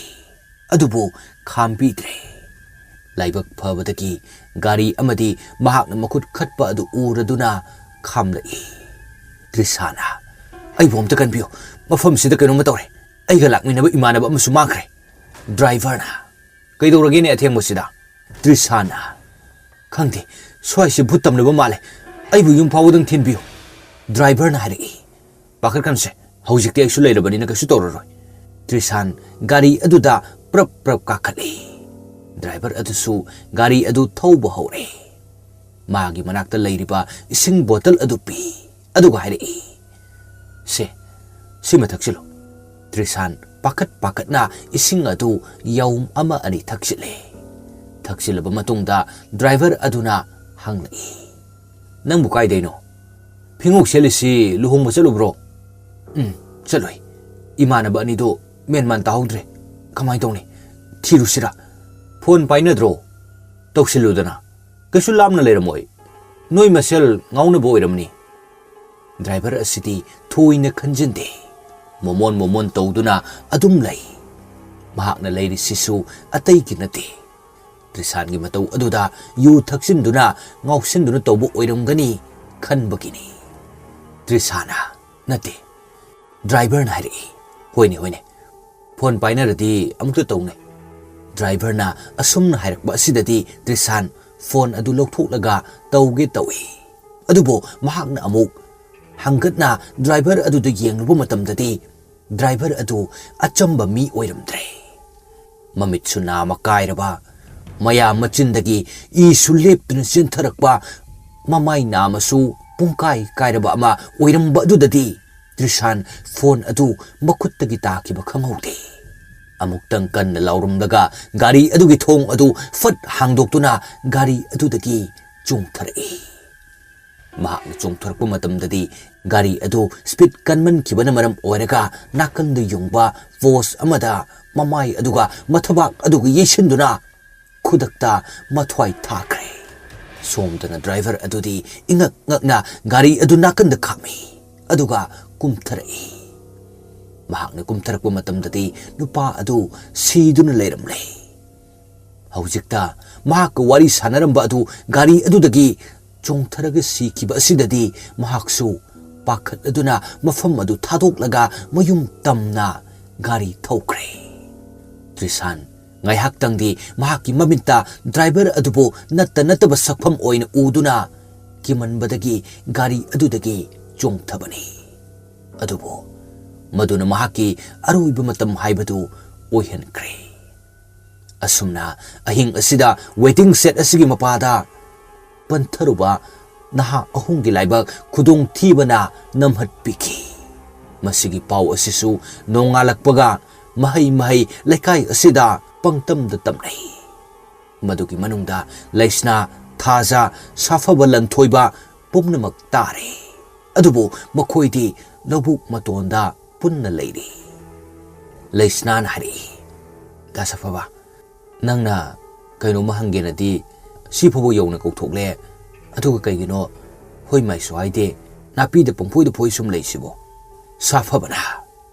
ꯑꯗꯨꯕꯨ ꯈꯥꯝꯕꯤꯗ꯭ꯔꯦ꯫ ꯂꯥꯏꯕꯛ ꯐꯕꯗꯒꯤ ꯒꯥꯔꯤ ꯑꯃꯗꯤ ꯃꯍꯥꯛꯅ ꯃꯈꯨꯠ ꯈꯠꯄ ꯑꯗꯨ ꯎꯔꯗꯨꯅ ꯈꯥꯝꯂꯛꯏ꯫ ꯇ꯭ꯔꯤꯁꯥꯅ, "ꯑꯩꯕꯨ ꯑꯝꯇ ꯀꯟꯕꯤꯌꯨ, ꯃꯐꯝꯁꯤꯗ ꯀꯩꯅꯣꯝꯃ ꯇꯧꯔꯦ, ꯑꯩꯒ ꯂꯥꯛꯃꯤꯟꯅꯕ ꯏꯃꯥꯟꯅꯕ ꯑꯃꯁꯨ ꯃꯥꯡꯈ꯭ꯔꯦ꯫" ꯗ꯭ꯔꯥꯏꯚꯔꯅ, "ꯀꯩꯗꯧꯔꯒꯦꯅꯦ ꯑꯊꯦꯡꯕꯁꯤꯗ?" ꯇ꯭ꯔꯤꯁꯥꯅ, "ꯈꯪꯗꯦ, ꯁ꯭ꯋꯥꯏꯁꯦ ꯚꯨꯠ ꯇꯝꯂꯕ ꯃꯥꯜꯂꯦ, ꯑꯩꯕꯨ ꯌꯨꯝ ꯐꯥꯎꯕꯗꯪ ꯊꯤꯟꯕꯤꯌꯨ꯫" ꯗ꯭ꯔꯥꯏꯚꯔꯅ ꯍꯥꯏꯔꯛꯏ꯫ "ꯄꯥꯈꯠꯀꯅꯨꯁꯦ, ꯍꯧꯖꯤꯛꯇꯤ ꯑꯩꯁꯨ ꯂꯩꯔꯕꯅꯤꯅ ꯀꯩꯁꯨ ꯇꯧꯔꯔꯣꯏ꯫" ꯇ꯭ꯔꯤꯁꯥꯟ ꯒꯥꯔꯤ ꯑꯗꯨꯗ ꯄ꯭ꯔꯞ ꯄ꯭ꯔꯞ ꯀꯥꯈꯠꯂꯤ꯫ ꯗ꯭ꯔꯥꯏꯚꯔ ꯑꯗꯨꯁꯨ ꯒꯥꯔꯤ ꯑꯗꯨ ꯊꯧꯕ ꯍꯧꯔꯦ꯫ ꯃꯥꯒꯤ ꯃꯅꯥꯛꯇ ꯂꯩꯔꯤꯕ ꯏꯁꯤꯡ ꯕꯣꯇꯜ ꯑꯗꯨ ꯄꯤ, ꯑꯗꯨꯒ ꯍꯥꯏꯔꯛꯏ, "ꯁꯦ, ꯁꯤꯃ ꯊꯛꯆꯤꯜꯂꯨ꯫" ꯇ꯭ꯔꯤꯁꯥꯟ ꯄꯥꯈꯠ ꯄꯥꯈꯠꯅ ꯏꯁꯤꯡ ꯑꯗꯨ ꯌꯥꯎꯝ ꯑꯃ ꯑꯅꯤ ꯊꯛꯆꯤꯜꯂꯦ꯫ ꯊꯛꯆꯤꯜꯂꯕ ꯃꯇꯨꯡꯗ ꯗ꯭ꯔꯥꯏꯚꯔ ꯑꯗꯨꯅ ꯍꯪꯂꯛꯏ, "ꯅꯪꯕꯨ ꯀꯥꯏꯗꯩꯅꯣ? ꯐꯤꯉꯧ ꯁꯦꯠꯂꯤꯁꯤ ꯂꯨꯍꯣꯡꯕ ꯆꯠꯂꯨꯕ꯭ꯔꯣ?" "ꯎꯝ, ꯆꯠꯂꯨꯏ꯫ ꯏꯃꯥꯟꯅꯕ ꯑꯅꯤꯗꯣ ꯃꯦꯟꯃꯥꯟ ꯇꯥꯍꯧꯗ꯭ꯔꯦ꯫ ꯀꯃꯥꯏꯅ ꯇꯧꯅꯤ? ꯊꯤꯔꯨꯁꯤꯔꯥ? ꯐꯣꯟ ꯄꯥꯏꯅꯗ꯭ꯔꯣ? ꯇꯧꯁꯤꯜꯂꯨꯗꯅ꯫ ꯀꯩꯁꯨ ꯂꯥꯞꯅ ꯂꯩꯔꯝꯃꯣꯏ꯫ ꯅꯣꯏ ꯃꯁꯦꯜ ꯉꯥꯎꯅꯕ ꯑꯣꯏꯔꯝꯅꯤ꯫" ꯗ꯭ꯔꯥꯏꯚꯔ ꯑꯁꯤꯗꯤ ꯊꯣꯏꯅ ꯈꯟꯖꯤꯟꯗꯦ꯫ ꯃꯣꯃꯣꯟ ꯃꯣꯃꯣꯟ ꯇꯧꯗꯨꯅ ꯑꯗꯨꯝ ꯂꯩ꯫ ꯃꯍꯥꯛꯅ ꯂꯩꯔꯤꯁꯤꯁꯨ ꯑꯇꯩꯒꯤ ꯅꯠꯇꯦ꯫ ꯇ꯭ꯔꯤꯁꯥꯟꯒꯤ ꯃꯇꯧ ꯑꯗꯨꯗ ꯌꯨ ꯊꯛꯆꯤꯟꯗꯨꯅ ꯉꯥꯎꯁꯤꯟꯗꯨꯅ ꯇꯧꯕ ꯑꯣꯏꯔꯝꯒꯅꯤ ꯈꯟꯕꯒꯤꯅꯤ꯫ ꯇ꯭ꯔꯤꯁꯥꯅ, "ꯅꯠꯇꯦ꯫" ꯗ꯭ꯔꯥꯏꯚꯔꯅ ꯍꯥꯏꯔꯛꯏ꯫ "ꯍꯣꯏꯅꯦ, ꯍꯣꯏꯅꯦ꯫ ꯐꯣꯟ ꯄꯥꯏꯅꯔꯗꯤ ꯑꯃꯨꯛꯇ ꯇꯧꯅꯦ꯫" ꯗ꯭ꯔꯥꯏꯚꯔꯅ ꯑꯁꯨꯝꯅ ꯍꯥꯏꯔꯛꯄ ꯑꯁꯤꯗꯗꯤ ꯇ꯭ꯔꯤꯁꯥꯟ ꯐꯣꯟ ꯑꯗꯨ ꯂꯧꯊꯣꯛꯂꯒ ꯇꯧꯒꯦ ꯇꯧꯏ꯫ ꯑꯗꯨꯕꯨ ꯃꯍꯥꯛꯅ ꯑꯃꯨꯛ ꯍꯪꯒꯠꯅ ꯗ꯭ꯔꯥꯏꯚꯔ ꯑꯗꯨꯗ ꯌꯦꯡꯂꯨꯕ ꯃꯇꯝꯗꯗꯤ ꯗ꯭ꯔꯥꯏꯚꯔ ꯑꯗꯨ ꯑꯆꯝꯕ ꯃꯤ ꯑꯣꯏꯔꯝꯗ꯭ꯔꯦ꯫ ꯃꯃꯤꯠꯁꯨ ꯅꯥꯃ ꯀꯥꯏꯔꯕ, ꯃꯌꯥ ꯃꯆꯤꯟꯗꯒꯤ ꯏꯁꯨ ꯂꯦꯞꯇꯨꯅ ꯆꯦꯟꯊꯔꯛꯄ, ꯃꯃꯥꯏ ꯅꯥꯃꯁꯨ ꯄꯨꯡꯀꯥꯏ ꯀꯥꯏꯔꯕ ꯑꯃ ꯑꯣꯏꯔꯝꯕ ꯑꯗꯨꯗꯗꯤ ꯇ꯭ꯔꯤꯁꯥꯟ ꯐꯣꯟ ꯑꯗꯨ ꯃꯈꯨꯠꯇꯒꯤ ꯇꯥꯈꯤꯕ ꯈꯪꯍꯧꯗꯦ꯫ ꯑꯃꯨꯛꯇꯪ ꯀꯟꯅ ꯂꯥꯎꯔꯝꯂꯒ ꯒꯥꯔꯤ ꯑꯗꯨꯒꯤ ꯊꯣꯡ ꯑꯗꯨ ꯐꯠ ꯍꯥꯡꯗꯣꯛꯇꯨꯅ ꯒꯥꯔꯤ ꯑꯗꯨꯗꯒꯤ ꯆꯣꯡꯊꯔꯛꯏ꯫ ꯃꯍꯥꯛꯅ ꯆꯣꯡꯊꯣꯔꯛꯄ ꯃꯇꯝꯗꯗꯤ ꯒꯥꯔꯤ ꯑꯗꯨ ꯁ꯭ꯄꯤꯗ ꯀꯟꯃꯟꯈꯤꯕꯅ ꯃꯔꯝ ꯑꯣꯏꯔꯒ ꯅꯥꯀꯟꯗ ꯌꯨꯡꯕ ꯄꯣꯁ ꯑꯃꯗ ꯃꯃꯥꯏ ꯑꯗꯨꯒ ꯃꯊꯕꯥꯛ ꯑꯗꯨꯒ ꯌꯩꯁꯤꯟꯗꯨꯅ ꯈꯨꯗꯛꯇ ꯃꯊ꯭ꯋꯥꯏ ꯊꯥꯈ꯭ꯔꯦ꯫ ꯁꯣꯝꯗꯅ ꯗ꯭ꯔꯥꯏꯚꯔ ꯑꯗꯨꯗꯤ ꯏꯉꯛ ꯉꯛꯅ ꯒꯥꯔꯤ ꯑꯗꯨ ꯅꯥꯀꯟꯗ ꯈꯥꯝꯃꯤ, ꯑꯗꯨꯒ ꯀꯨꯝꯊꯔꯛꯏ꯫ ꯃꯍꯥꯛꯅ ꯀꯨꯝꯊꯔꯛꯄ ꯃꯇꯝꯗꯗꯤ ꯅꯨꯄꯥ ꯑꯗꯨ ꯁꯤꯗꯨꯅ ꯂꯩꯔꯝꯂꯦ꯫ ꯍꯧꯖꯤꯛꯇ ꯃꯍꯥꯛꯀ ꯋꯥꯔꯤ ꯁꯥꯟꯅꯔꯝꯕ ꯑꯗꯨ ꯒꯥꯔꯤ ꯑꯗꯨꯗꯒꯤ ꯆꯣꯡꯊꯔꯒ ꯁꯤꯈꯤꯕ ꯑꯁꯤꯗꯗꯤ ꯃꯍꯥꯛꯁꯨ ꯄꯥꯈꯠꯂꯗꯨꯅ ꯃꯐꯝ ꯑꯗꯨ ꯊꯥꯗꯣꯛꯂꯒ ꯃꯌꯨꯝ ꯇꯝꯅ ꯒꯥꯔꯤ ꯊꯧꯈ꯭ꯔꯦ꯫ ꯇ꯭ꯔꯤꯁꯥꯟ ꯉꯥꯏꯍꯥꯛꯇꯪꯗꯤ ꯃꯍꯥꯛꯀꯤ ꯃꯃꯤꯠꯇ ꯗ꯭ꯔꯥꯏꯚꯔ ꯑꯗꯨꯕꯨ ꯅꯠꯇ ꯅꯠꯇꯕ ꯁꯛꯐꯝ ꯑꯣꯏꯅ ꯎꯗꯨꯅ ꯀꯤꯃꯟꯕꯗꯒꯤ ꯒꯥꯔꯤ ꯑꯗꯨꯗꯒꯤ ꯆꯣꯡꯊꯕꯅꯤ꯫ ꯑꯗꯨꯕꯨ ꯃꯗꯨꯅ ꯃꯍꯥꯛꯀꯤ ꯑꯔꯣꯏꯕ ꯃꯇꯝ ꯍꯥꯏꯕꯗꯨ ꯑꯣꯏꯍꯟꯈ꯭ꯔꯦ꯫ ꯑꯁꯨꯝꯅ ꯑꯍꯤꯡ ꯑꯁꯤꯗ ꯋꯦꯇꯤꯡ ꯁꯦꯗ ꯑꯁꯤꯒꯤ ꯃꯄꯥꯗ ꯄꯟꯊꯔꯨꯕ ꯅꯍꯥ ꯑꯍꯨꯝꯒꯤ ꯂꯥꯏꯕꯛ ꯈꯨꯗꯣꯡꯊꯤꯕꯅ ꯅꯝꯍꯠꯄꯤꯈꯤ꯫ ꯃꯁꯤꯒꯤ ꯄꯥꯎ ꯑꯁꯤꯁꯨ ꯅꯣꯡꯉꯥꯜꯂꯛꯄꯒ ꯃꯍꯩ ꯃꯍꯩ ꯂꯩꯀꯥꯏ ꯑꯁꯤꯗ ꯄꯪꯇꯝꯗ ꯇꯝꯅꯩ꯫ ꯃꯗꯨꯒꯤ ꯃꯅꯨꯡꯗ ꯂꯩꯁꯅꯥ, ꯊꯥꯖ, ꯁꯥꯐꯕ, ꯂꯟꯊꯣꯏꯕ ꯄꯨꯝꯅꯃꯛ ꯇꯥꯔꯦ꯫ ꯑꯗꯨꯕꯨ ꯃꯈꯣꯏꯗꯤ ꯂꯧꯕꯨꯛ ꯃꯇꯣꯟꯗ ꯄꯨꯟꯅ ꯂꯩꯔꯤ꯫ ꯂꯩꯁꯅꯥꯅ ꯍꯥꯏꯔꯛꯏ, "ꯗꯥ ꯁꯥꯐꯕ, ꯅꯪꯅ ꯀꯩꯅꯣꯝꯃ ꯍꯪꯒꯦꯅꯗꯤ ꯁꯤ ꯐꯥꯎꯕ ꯌꯧꯅ ꯀꯧꯊꯣꯛꯂꯦ, ꯑꯗꯨꯒ ꯀꯩꯒꯤꯅꯣ ꯍꯣꯏ ꯃꯥꯏꯁꯨ ꯍꯥꯏꯗꯦ, ꯅꯥꯄꯤꯗ ꯄꯪꯐꯣꯏꯗ ꯐꯣꯏ ꯁꯨꯝ ꯂꯩꯁꯤꯕꯣ?" ꯁꯥꯐꯕꯅ,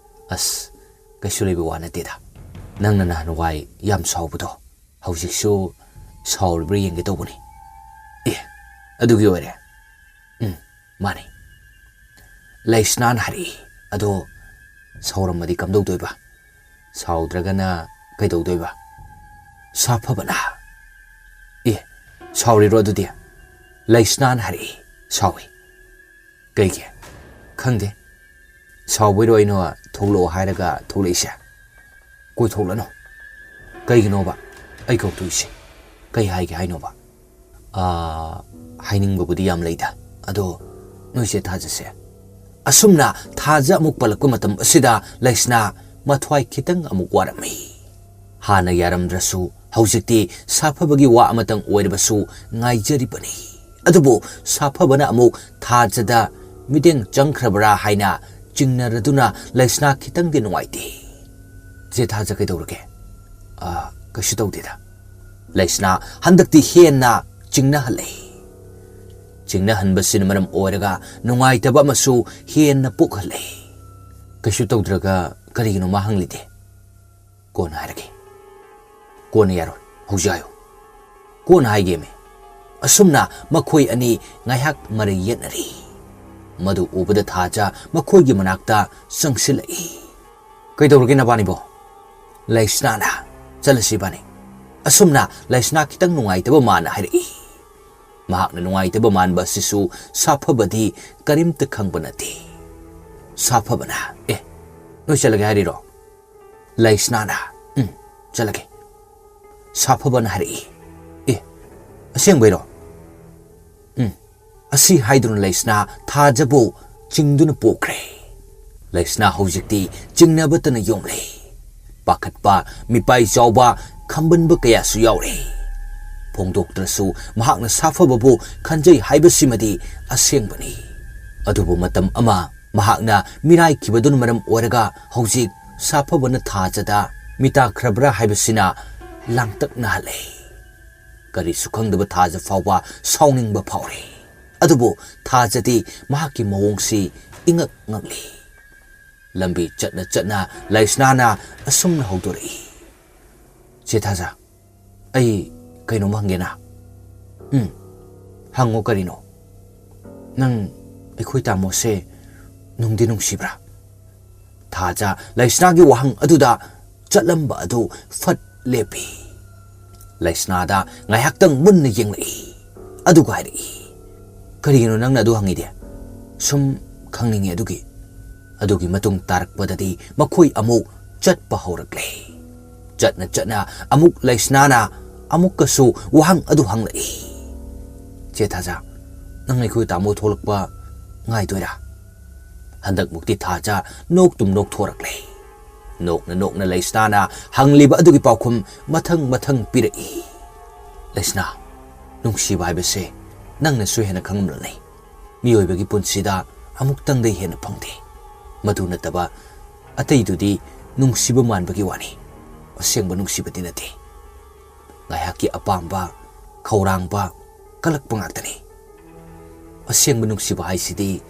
"ꯑꯁ, ꯀꯩꯁꯨ ꯂꯩꯕ ꯋꯥ ꯅꯠꯇꯦꯗ꯫ ꯅꯪꯅ ꯅꯍꯥꯟꯋꯥꯏ ꯌꯥꯝ ꯁꯥꯎꯕꯗꯣ ꯍꯧꯖꯤꯛꯁꯨ ꯁꯥꯎꯔꯤꯕ꯭ꯔꯥ ꯌꯦꯡꯒꯦ ꯇꯧꯕꯅꯤ꯫" "ꯑꯦ, ꯑꯗꯨꯒꯤ ꯑꯣꯏꯔꯦ?" "ꯎꯝ, ꯃꯥꯅꯤ꯫" ꯂꯩꯁꯅꯥꯅ ꯍꯥꯏꯔꯛꯏ, "ꯑꯗꯣ ꯁꯥꯎꯔꯝꯃꯗꯤ ꯀꯝꯗꯧꯗꯣꯏꯕ? ꯁꯥꯎꯗ꯭ꯔꯒꯅ ꯀꯩꯗꯧꯗꯣꯏꯕ?" ꯁꯥꯐꯕꯅ, "ꯑꯦ, ꯁꯥꯎꯔꯤꯔꯣ ꯑꯗꯨꯗꯤ?" ꯂꯩꯁꯅꯥꯅ ꯍꯥꯏꯔꯛꯏ, "ꯁꯥꯎꯏ꯫" "ꯀꯩꯒꯤ?" "ꯈꯪꯗꯦ꯫ ꯁꯥꯎꯕꯩꯔꯣ ꯑꯩꯅ ꯊꯣꯛꯂꯛꯑꯣ ꯍꯥꯏꯔꯒ ꯊꯣꯛꯂꯛꯏꯁꯦ? ꯀꯣꯏꯊꯣꯛꯂꯅꯨ꯫" "ꯀꯩꯒꯤꯅꯣꯕ ꯑꯩ ꯀꯧꯊꯣꯛꯏꯁꯦ? ꯀꯩ ꯍꯥꯏꯒꯦ ꯍꯥꯏꯅꯣꯕ?" "ꯑꯥ, ꯍꯥꯏꯅꯤꯡꯕꯕꯨꯗꯤ ꯌꯥꯝ ꯂꯩꯗ, ꯑꯗꯣ ꯅꯣꯏꯁꯦ ꯊꯥꯖꯁꯦ꯫" ꯑꯁꯨꯝꯅ ꯊꯥꯖ ꯑꯃꯨꯛ ꯄꯜꯂꯛꯄ ꯃꯇꯝ ꯑꯁꯤꯗ ꯂꯩꯁꯅꯥ ꯃꯊ꯭ꯋꯥꯏ ꯈꯤꯇꯪ ꯑꯃꯨꯛ ꯋꯥꯔꯝꯃꯤ꯫ ꯍꯥꯟꯅ ꯌꯥꯔꯝꯗ꯭ꯔꯁꯨ ꯍꯧꯖꯤꯛꯇꯤ ꯁꯥꯐꯕꯒꯤ ꯋꯥ ꯑꯃꯇꯪ ꯑꯣꯏꯔꯕꯁꯨ ꯉꯥꯏꯖꯔꯤꯕꯅꯤ꯫ ꯑꯗꯨꯕꯨ ꯁꯥꯐꯕꯅ ꯑꯃꯨꯛ ꯊꯥꯖꯗ ꯃꯤꯠꯌꯦꯡ ꯆꯪꯈ꯭ꯔꯕ꯭ꯔꯥ ꯍꯥꯏꯅ ꯆꯤꯡꯅꯔꯗꯨꯅ ꯂꯩꯁꯅꯥ ꯈꯤꯇꯪꯗꯤ ꯅꯨꯡꯉꯥꯏꯇꯦ꯫ "ꯆꯦ ꯊꯥꯖ, ꯀꯩꯗꯧꯔꯒꯦ?" "ꯑ, ꯀꯩꯁꯨ ꯇꯧꯗꯦꯗ꯫" ꯂꯩꯁꯅꯥ ꯍꯟꯗꯛꯇꯤ ꯍꯦꯟꯅ ꯆꯤꯡꯅꯍꯜꯂꯦ꯫ ꯆꯤꯡꯅꯍꯟꯕꯁꯤꯅ ꯃꯔꯝ ꯑꯣꯏꯔꯒ ꯅꯨꯡꯉꯥꯏꯇꯕ ꯑꯃꯁꯨ ꯍꯦꯟꯅ ꯄꯣꯛꯍꯜꯂꯦ꯫ "ꯀꯩꯁꯨ ꯇꯧꯗ꯭ꯔꯒ ꯀꯔꯤꯒꯤꯅꯣ ꯃꯥ ꯍꯪꯂꯤꯗꯤ?" "ꯀꯣꯟꯅ ꯍꯥꯏꯔꯒꯦ꯫" "ꯀꯣꯟꯅ ꯌꯥꯔꯣꯏ, ꯍꯧꯖꯤꯛ ꯍꯥꯏꯌꯨ꯫" "ꯀꯣꯟꯅ ꯍꯥꯏꯒꯦꯃꯤ꯫" ꯑꯁꯨꯝꯅ ꯃꯈꯣꯏ ꯑꯅꯤ ꯉꯥꯏꯍꯥꯛ ꯃꯔꯩ ꯌꯦꯠꯅꯔꯤ꯫ ꯃꯗꯨ ꯎꯕꯗ ꯊꯥꯖ ꯃꯈꯣꯏꯒꯤ ꯃꯅꯥꯛꯇ ꯆꯪꯁꯤꯜꯂꯛꯏ꯫ "ꯀꯩꯗꯧꯔꯒꯦ ꯅꯕꯥꯅꯤꯕꯣ?" ꯂꯩꯁꯅꯥꯅ꯫ "ꯆꯠꯂꯁꯤ ꯏꯕꯥꯅꯤ꯫" ꯑꯁꯨꯝꯅ ꯂꯩꯁꯅꯥ ꯈꯤꯇꯪ ꯅꯨꯡꯉꯥꯏꯇꯕ ꯃꯥꯟꯅ ꯍꯥꯏꯔꯛꯏ꯫ ꯃꯍꯥꯛꯅ ꯅꯨꯡꯉꯥꯏꯇꯕ ꯃꯥꯟꯕ ꯑꯁꯤꯁꯨ ꯁꯥꯐꯕꯗꯤ ꯀꯔꯤꯝꯇ ꯈꯪꯕ ꯅꯠꯇꯦ꯫ ꯁꯥꯐꯕꯅ, "ꯑꯦ, ꯅꯣꯏ ꯆꯠꯂꯒꯦ ꯍꯥꯏꯔꯤꯔꯣ?" ꯂꯩꯁꯅꯥꯅ, "ꯎꯝ, ꯆꯠꯂꯒꯦ꯫" ꯁꯥꯐꯕꯅ ꯍꯥꯏꯔꯛꯏ, "ꯑꯦ, ꯑꯁꯦꯡꯕꯩꯔꯣ?" "ꯎꯝ꯫" ꯑꯁꯤ ꯍꯥꯏꯗꯨꯅ ꯂꯩꯁꯅꯥ ꯊꯥꯖꯕꯨ ꯆꯤꯡꯗꯨꯅ ꯄꯣꯛꯈ꯭ꯔꯦ꯫ ꯂꯩꯁꯅꯥ ꯍꯧꯖꯤꯛꯇꯤ ꯆꯤꯡꯅꯕꯇꯅ ꯌꯣꯝꯂꯦ꯫ ꯄꯥꯈꯠꯄ, ꯃꯤꯄꯥꯏ ꯆꯥꯎꯕ, ꯈꯝꯕꯟꯕ ꯀꯌꯥꯁꯨ ꯌꯥꯎꯔꯦ꯫ ꯐꯣꯡꯗꯣꯛꯇ꯭ꯔꯁꯨ ꯃꯍꯥꯛꯅ ꯁꯥꯐꯕꯕꯨ ꯈꯟꯖꯩ ꯍꯥꯏꯕꯁꯤꯃꯗꯤ ꯑꯁꯦꯡꯕꯅꯤ꯫ ꯑꯗꯨꯕꯨ ꯃꯇꯝ ꯑꯃ ꯃꯍꯥꯛꯅ ꯃꯤꯔꯥꯏꯈꯤꯕꯗꯨꯅ ꯃꯔꯝ ꯑꯣꯏꯔꯒ ꯍꯧꯖꯤꯛ ꯁꯥꯐꯕꯅ ꯊꯥꯖꯗ ꯃꯤꯇꯥꯈ꯭ꯔꯕ꯭ꯔꯥ ꯍꯥꯏꯕꯁꯤꯅ ꯂꯥꯡꯇꯛꯅꯍꯜꯂꯦ꯫ ꯀꯔꯤꯁꯨ ꯈꯪꯗꯕ ꯊꯥꯖ ꯐꯥꯎꯕ ꯁꯥꯎꯅꯤꯡꯕ ꯐꯥꯎꯔꯦ꯫ ꯑꯗꯨꯕꯨ ꯊꯥꯖꯗꯤ ꯃꯍꯥꯛꯀꯤ ꯃꯑꯣꯡꯁꯤ ꯏꯉꯛ ꯉꯛꯂꯤ꯫ ꯂꯝꯕꯤ ꯆꯠꯅ ꯆꯠꯅ ꯂꯩꯁꯅꯥꯅ ꯑꯁꯨꯝꯅ ꯍꯧꯗꯣꯔꯛꯏ, "ꯆꯦ ꯊꯥꯖ, ꯑꯩ ꯀꯩꯅꯣꯝ ꯍꯪꯒꯦꯅ꯫" "ꯎꯝ, ꯍꯪꯉꯣ, ꯀꯔꯤꯅꯣ?" "ꯅꯪ ꯑꯩꯈꯣꯏ ꯇꯥꯃꯣꯁꯦ ꯅꯨꯡꯗꯤ ꯅꯨꯡꯁꯤꯕ꯭ꯔꯥ?" ꯊꯥꯖ ꯂꯩꯁꯅꯥꯒꯤ ꯋꯥꯍꯪ ꯑꯗꯨꯗ ꯆꯠꯂꯝꯕ ꯑꯗꯨ ꯐꯠ ꯂꯦꯞꯄꯤ꯫ ꯂꯩꯁꯅꯥꯗ ꯉꯥꯏꯍꯥꯛꯇꯪ ꯃꯨꯟꯅ ꯌꯦꯡꯂꯛꯏ꯫ ꯑꯗꯨꯒ ꯍꯥꯏꯔꯛꯏ, "ꯀꯔꯤꯒꯤꯅꯣ ꯅꯪꯅ ꯑꯗꯨ ꯍꯪꯉꯤꯗꯤ? ꯁꯨꯝ ꯈꯪꯅꯤꯡꯉꯤ ꯑꯗꯨꯒꯤ꯫" ꯑꯗꯨꯒꯤ ꯃꯇꯨꯡ ꯇꯥꯔꯛꯄꯗꯗꯤ ꯃꯈꯣꯏ ꯑꯃꯨꯛ ꯆꯠꯄ ꯍꯧꯔꯛꯂꯦ꯫ ꯆꯠꯅ ꯆꯠꯅ ꯑꯃꯨꯛ ꯂꯩꯁꯅꯥꯅ ꯑꯃꯨꯛꯀꯁꯨ ꯋꯥꯍꯪ ꯑꯗꯨ ꯍꯪꯂꯛꯏ, "ꯆꯦ ꯊꯥꯖ, ꯅꯪ ꯑꯩꯈꯣꯏ ꯇꯥꯃꯣ ꯊꯣꯛꯂꯛꯄ ꯉꯥꯏꯗꯣꯏꯔꯥ?" ꯍꯟꯗꯛꯃꯨꯛꯇꯤ ꯊꯥꯖ ꯅꯣꯛꯇꯨꯝ ꯅꯣꯛꯊꯣꯔꯛꯂꯦ꯫ ꯅꯣꯛꯅ ꯅꯣꯛꯅ ꯂꯩꯁꯅꯥꯅ ꯍꯪꯂꯤꯕ ꯑꯗꯨꯒꯤ ꯄꯥꯎꯈꯨꯝ ꯃꯊꯪ ꯃꯊꯪ ꯄꯤꯔꯛꯏ꯫ ꯂꯩꯁꯅꯥ, ꯅꯨꯡꯁꯤꯕ ꯍꯥꯏꯕꯁꯦ ꯅꯪꯅꯁꯨ ꯍꯦꯟꯅ ꯈꯪꯂꯝꯂꯅꯤ꯫ ꯃꯤꯑꯣꯏꯕꯒꯤ ꯄꯨꯟꯁꯤꯗ ꯑꯃꯨꯛꯇꯪꯗꯩ ꯍꯦꯟꯅ ꯐꯪꯗꯦ꯫ ꯃꯗꯨ ꯅꯠꯇꯕ ꯑꯇꯩꯗꯨꯗꯤ ꯅꯨꯡꯁꯤꯕ ꯃꯥꯟꯕꯒꯤ ꯋꯥꯅꯤ, ꯑꯁꯦꯡꯕ ꯅꯨꯡꯁꯤꯕꯗꯤ ꯅꯠꯇꯦ꯫ ꯉꯥꯏꯍꯥꯛꯀꯤ ꯑꯄꯥꯝꯕ, ꯈꯧꯔꯥꯡꯕ, ꯀꯜꯂꯛꯄ ꯉꯥꯛꯇꯅꯤ꯫ ꯑꯁꯦꯡꯕ ꯅꯨꯡꯁꯤꯕ ꯍꯥꯏꯁꯤꯗꯤ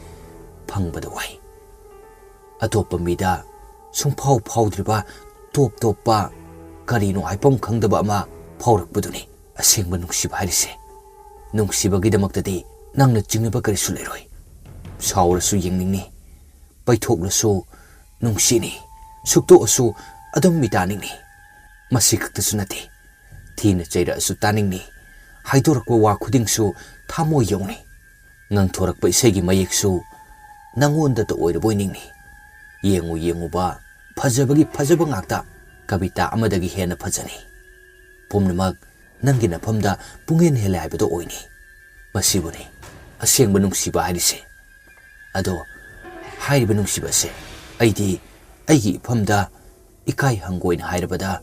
ꯐꯪꯕꯗ ꯋꯥꯏ꯫ ꯑꯇꯣꯞꯄ ꯃꯤꯗ ꯁꯨꯡꯐꯥꯎ ꯐꯥꯎꯗ꯭ꯔꯤꯕ ꯇꯣꯞ ꯇꯣꯞꯄ ꯀꯔꯤꯅꯣ ꯍꯥꯏꯐꯝ ꯈꯪꯗꯕ ꯑꯃ ꯐꯥꯎꯔꯛꯄꯗꯨꯅꯤ ꯑꯁꯦꯡꯕ ꯅꯨꯡꯁꯤꯕ ꯍꯥꯏꯔꯤꯁꯦ꯫ ꯅꯨꯡꯁꯤꯕꯒꯤꯗꯃꯛꯇꯗꯤ ꯅꯪꯅ ꯆꯤꯡꯅꯕ ꯀꯔꯤꯁꯨ ꯂꯩꯔꯣꯏ꯫ ꯁꯥꯎꯔꯁꯨ ꯌꯦꯡꯅꯤꯡꯅꯤ, ꯄꯩꯊꯣꯛꯂꯁꯨ ꯅꯨꯡꯁꯤꯅꯤ, ꯁꯨꯛꯇꯣꯛꯑꯁꯨ ꯑꯗꯨꯝ ꯃꯤꯇꯥꯅꯤꯡꯅꯤ꯫ ꯃꯁꯤ ꯈꯛꯇꯁꯨ ꯅꯠꯇꯦ, ꯊꯤꯅ ꯆꯩꯔꯛꯑꯁꯨ ꯇꯥꯅꯤꯡꯅꯤ, ꯍꯥꯏꯗꯣꯔꯛꯄ ꯋꯥ ꯈꯨꯗꯤꯡꯁꯨ ꯊꯥꯃꯣꯏ ꯌꯧꯅꯤ꯫ ꯉꯥꯡꯊꯣꯔꯛꯄ ꯏꯁꯩꯒꯤ ꯃꯌꯦꯛꯁꯨ ꯅꯪꯉꯣꯟꯗꯇ ꯑꯣꯏꯔꯕꯣꯏ ꯅꯤꯡꯅꯤ꯫ ꯌꯦꯡꯉꯨ ꯌꯦꯡꯉꯨꯕ ꯐꯖꯕꯒꯤ ꯐꯖꯕ ꯉꯥꯛꯇ, ꯀꯕꯤꯇꯥ ꯑꯃꯗꯒꯤ ꯍꯦꯟꯅ ꯐꯖꯅꯤ꯫ ꯄꯨꯝꯅꯃꯛ ꯅꯪꯒꯤ ꯅꯐꯝꯗ ꯄꯨꯡꯍꯦꯟ ꯍꯦꯜꯂꯦ ꯍꯥꯏꯕꯗꯣ ꯑꯣꯏꯅꯤ꯫ ꯃꯁꯤꯕꯨꯅꯤ ꯑꯁꯦꯡꯕ ꯅꯨꯡꯁꯤꯕ ꯍꯥꯏꯔꯤꯁꯦ꯫ ꯑꯗꯣ ꯍꯥꯏꯔꯤꯕ ꯅꯨꯡꯁꯤꯕ ꯑꯁꯦ ꯑꯩꯗꯤ ꯑꯩꯒꯤ ꯏꯐꯝꯗ ꯏꯀꯥꯏ ꯍꯪꯒꯣꯏꯅ ꯍꯥꯏꯔꯕꯗ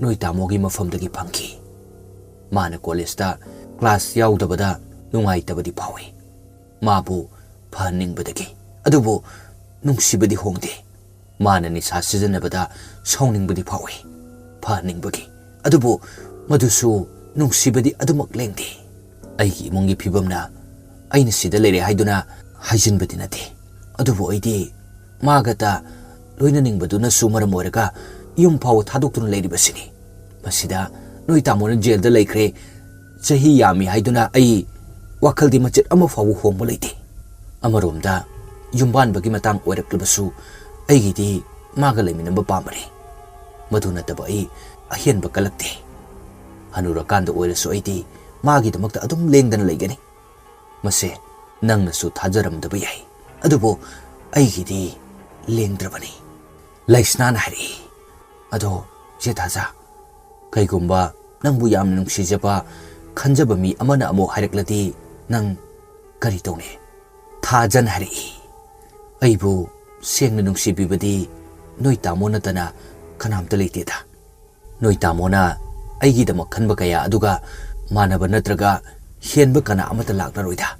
ꯅꯣꯏ ꯇꯥꯃꯣꯒꯤ ꯃꯐꯝꯗꯒꯤ ꯐꯪꯈꯤ꯫ ꯃꯥꯅ ꯀꯣꯂꯦꯖꯇ ꯀ꯭ꯂꯥꯁ ꯌꯥꯎꯗꯕꯗ ꯅꯨꯡꯉꯥꯏꯇꯕꯗꯤ ꯐꯥꯎꯏ꯫ ꯃꯥꯕꯨ ꯐꯍꯟꯅꯤꯡꯕꯗꯒꯤ꯫ ꯑꯗꯨꯕꯨ ꯅꯨꯡꯁꯤꯕꯗꯤ ꯍꯣꯡꯗꯦ꯫ ꯃꯥꯅ ꯅꯤꯁꯥ ꯁꯤꯖꯤꯟꯅꯕꯗ ꯁꯥꯎꯅꯤꯡꯕꯗꯤ ꯐꯥꯎꯏ, ꯐꯍꯟꯅꯤꯡꯕꯒꯤ꯫ ꯑꯗꯨꯕꯨ ꯃꯗꯨꯁꯨ ꯅꯨꯡꯁꯤꯕꯗꯤ ꯑꯗꯨꯃꯛ ꯂꯦꯡꯗꯦ꯫ ꯑꯩꯒꯤ ꯏꯃꯨꯡꯒꯤ ꯐꯤꯕꯝꯅ ꯑꯩꯅ ꯁꯤꯗ ꯂꯩꯔꯦ ꯍꯥꯏꯗꯨꯅ ꯍꯥꯏꯖꯤꯟꯕꯗꯤ ꯅꯠꯇꯦ꯫ ꯑꯗꯨꯕꯨ ꯑꯩꯗꯤ ꯃꯥꯒꯇ ꯂꯣꯏꯅꯅꯤꯡꯕꯗꯨꯅꯁꯨ ꯃꯔꯝ ꯑꯣꯏꯔꯒ ꯌꯨꯝ ꯐꯥꯎꯕ ꯊꯥꯗꯣꯛꯇꯨꯅ ꯂꯩꯔꯤꯕꯁꯤꯅꯤ꯫ ꯃꯁꯤꯗ ꯅꯣꯏ ꯇꯥꯃꯣꯅ ꯖꯦꯜꯗ ꯂꯩꯈ꯭ꯔꯦ, ꯆꯍꯤ ꯌꯥꯝꯃꯤ ꯍꯥꯏꯗꯨꯅ ꯑꯩ ꯋꯥꯈꯜꯗꯤ ꯃꯆꯦꯠ ꯑꯃ ꯐꯥꯎꯕ ꯍꯣꯡꯕ ꯂꯩꯇꯦ꯫ ꯑꯃꯔꯣꯝꯗ ꯌꯨꯝꯕꯥꯟꯕꯒꯤ ꯃꯇꯥꯡ ꯑꯣꯏꯔꯛꯂꯕꯁꯨ ꯑꯩꯒꯤꯗꯤ ꯃꯥꯒ ꯂꯩꯃꯤꯟꯅꯕ ꯄꯥꯝꯕꯅꯤ꯫ ꯃꯗꯨ ꯅꯠꯇꯕ ꯑꯩ ꯑꯍꯦꯟꯕ ꯀꯜꯂꯛꯇꯦ꯫ ꯍꯅꯨꯔꯀꯥꯟꯗ ꯑꯣꯏꯔꯁꯨ ꯑꯩꯗꯤ ꯃꯥꯒꯤꯗꯃꯛꯇ ꯑꯗꯨꯝ ꯂꯦꯡꯗꯅ ꯂꯩꯒꯅꯤ꯫ ꯃꯁꯦ ꯅꯪꯅꯁꯨ ꯊꯥꯖꯔꯝꯗꯕ ꯌꯥꯏ, ꯑꯗꯨꯕꯨ ꯑꯩꯒꯤꯗꯤ ꯂꯦꯡꯗ꯭ꯔꯕꯅꯤ꯫ ꯂꯩꯁꯅꯥꯅ ꯍꯥꯏꯔꯛꯏ꯫ ꯑꯗꯣ ꯆꯦ ꯊꯥꯖ, ꯀꯩꯒꯨꯝꯕ ꯅꯪꯕꯨ ꯌꯥꯝꯅ ꯅꯨꯡꯁꯤꯖꯕ, ꯈꯟꯖꯕ ꯃꯤ ꯑꯃꯅ ꯑꯃꯨꯛ ꯍꯥꯏꯔꯛꯂꯗꯤ ꯅꯪ ꯀꯔꯤ ꯇꯧꯅꯤ? ꯊꯥꯖꯅ ꯍꯥꯏꯔꯛꯏ꯫ ꯑꯩꯕꯨ ꯁꯦꯡꯅ ꯅꯨꯡꯁꯤꯕꯤꯕꯗꯤ ꯅꯣꯏ ꯇꯥꯃꯣ ꯅꯠꯇꯅ ꯀꯅꯥꯝꯇ ꯂꯩꯇꯦꯗ꯫ ꯅꯣꯏ ꯇꯥꯃꯣꯅ ꯑꯩꯒꯤꯗꯃꯛ ꯈꯟꯕ ꯀꯌꯥ ꯑꯗꯨꯒ ꯃꯥꯟꯅꯕ ꯅꯠꯇ꯭ꯔꯒ ꯍꯦꯟꯕ ꯀꯅꯥ ꯑꯃꯠꯇ ꯂꯥꯛꯂꯔꯣꯏꯗ꯫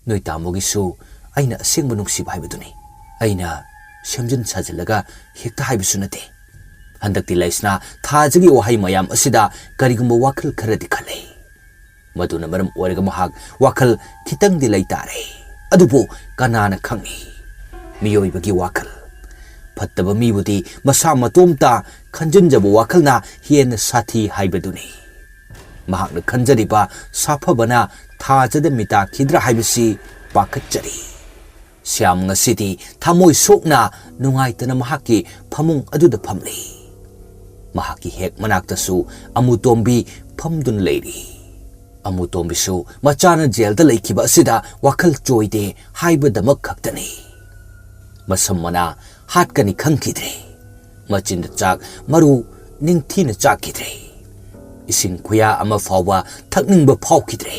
ꯅꯣꯏ ꯇꯥꯃꯣꯒꯤꯁꯨ ꯑꯩꯅ ꯑꯁꯦꯡꯕ ꯅꯨꯡꯁꯤꯕ ꯍꯥꯏꯕꯗꯨꯅꯤ꯫ ꯑꯩꯅ ꯁꯦꯝꯖꯤꯟ ꯁꯥꯖꯤꯜꯂꯒ ꯍꯦꯛꯇ ꯍꯥꯏꯕꯁꯨ ꯅꯠꯇꯦ꯫ ꯍꯟꯗꯛꯇꯤ ꯂꯩꯁꯅꯥ ꯊꯥꯖꯒꯤ ꯋꯥꯍꯩ ꯃꯌꯥꯝ ꯑꯁꯤꯗ ꯀꯔꯤꯒꯨꯝꯕ ꯋꯥꯈꯜ ꯈꯔꯗꯤ ꯈꯜꯂꯦ꯫ ꯃꯗꯨꯅ ꯃꯔꯝ ꯑꯣꯏꯔꯒ ꯃꯍꯥꯛ ꯋꯥꯈꯜ ꯈꯤꯇꯪꯗꯤ ꯂꯩꯇꯥꯔꯦ꯫ ꯑꯗꯨꯕꯨ ꯀꯅꯥꯅ ꯈꯪꯏ? ꯃꯤꯑꯣꯏꯕꯒꯤ ꯋꯥꯈꯜ꯫ ꯐꯠꯇꯕ ꯃꯤꯕꯨꯗꯤ ꯃꯁꯥ ꯃꯇꯣꯝꯇ ꯈꯟꯖꯤꯟꯖꯕ ꯋꯥꯈꯜꯅ ꯍꯦꯟꯅ ꯁꯥꯊꯤ ꯍꯥꯏꯕꯗꯨꯅꯤ꯫ ꯃꯍꯥꯛꯅ ꯈꯟꯖꯔꯤꯕ ꯁꯥꯐꯕꯅ ꯊꯥꯖꯗ ꯃꯤꯇꯥꯈꯤꯗ꯭ꯔꯥ ꯍꯥꯏꯕꯁꯤ ꯄꯥꯈꯠꯆꯔꯤ꯫ ꯁ꯭ꯌꯥꯝ ꯉꯁꯤꯗꯤ ꯊꯃꯣꯏ ꯁꯣꯛꯅ ꯅꯨꯡꯉꯥꯏꯇꯅ ꯃꯍꯥꯛꯀꯤ ꯐꯃꯨꯡ ꯑꯗꯨꯗ ꯐꯝꯂꯤ꯫ ꯃꯍꯥꯛꯀꯤ ꯍꯦꯛ ꯃꯅꯥꯛꯇꯁꯨ ꯑꯃꯨꯇꯣꯝꯕꯤ ꯐꯝꯗꯨꯅ ꯂꯩꯔꯤ꯫ ꯑꯃꯨꯇꯣꯝꯕꯤꯁꯨ ꯃꯆꯥꯅ ꯖꯦꯜꯗ ꯂꯩꯈꯤꯕ ꯑꯁꯤꯗ ꯋꯥꯈꯜ ꯆꯣꯏꯗꯦ ꯍꯥꯏꯕꯗꯃꯛ ꯈꯛꯇꯅꯤ꯫ ꯃꯁꯝ ꯃꯅꯥ ꯍꯥꯠꯀꯅꯤ ꯈꯪꯈꯤꯗ꯭ꯔꯦ꯫ ꯃꯆꯤꯟꯗ ꯆꯥꯛ ꯃꯔꯨ ꯅꯤꯡꯊꯤꯅ ꯆꯥꯛꯈꯤꯗ꯭ꯔꯦ꯫ ꯏꯁꯤꯡ ꯈꯨꯌꯥ ꯑꯃ ꯐꯥꯎꯕ ꯊꯛꯅꯤꯡꯕ ꯐꯥꯎꯈꯤꯗ꯭ꯔꯦ꯫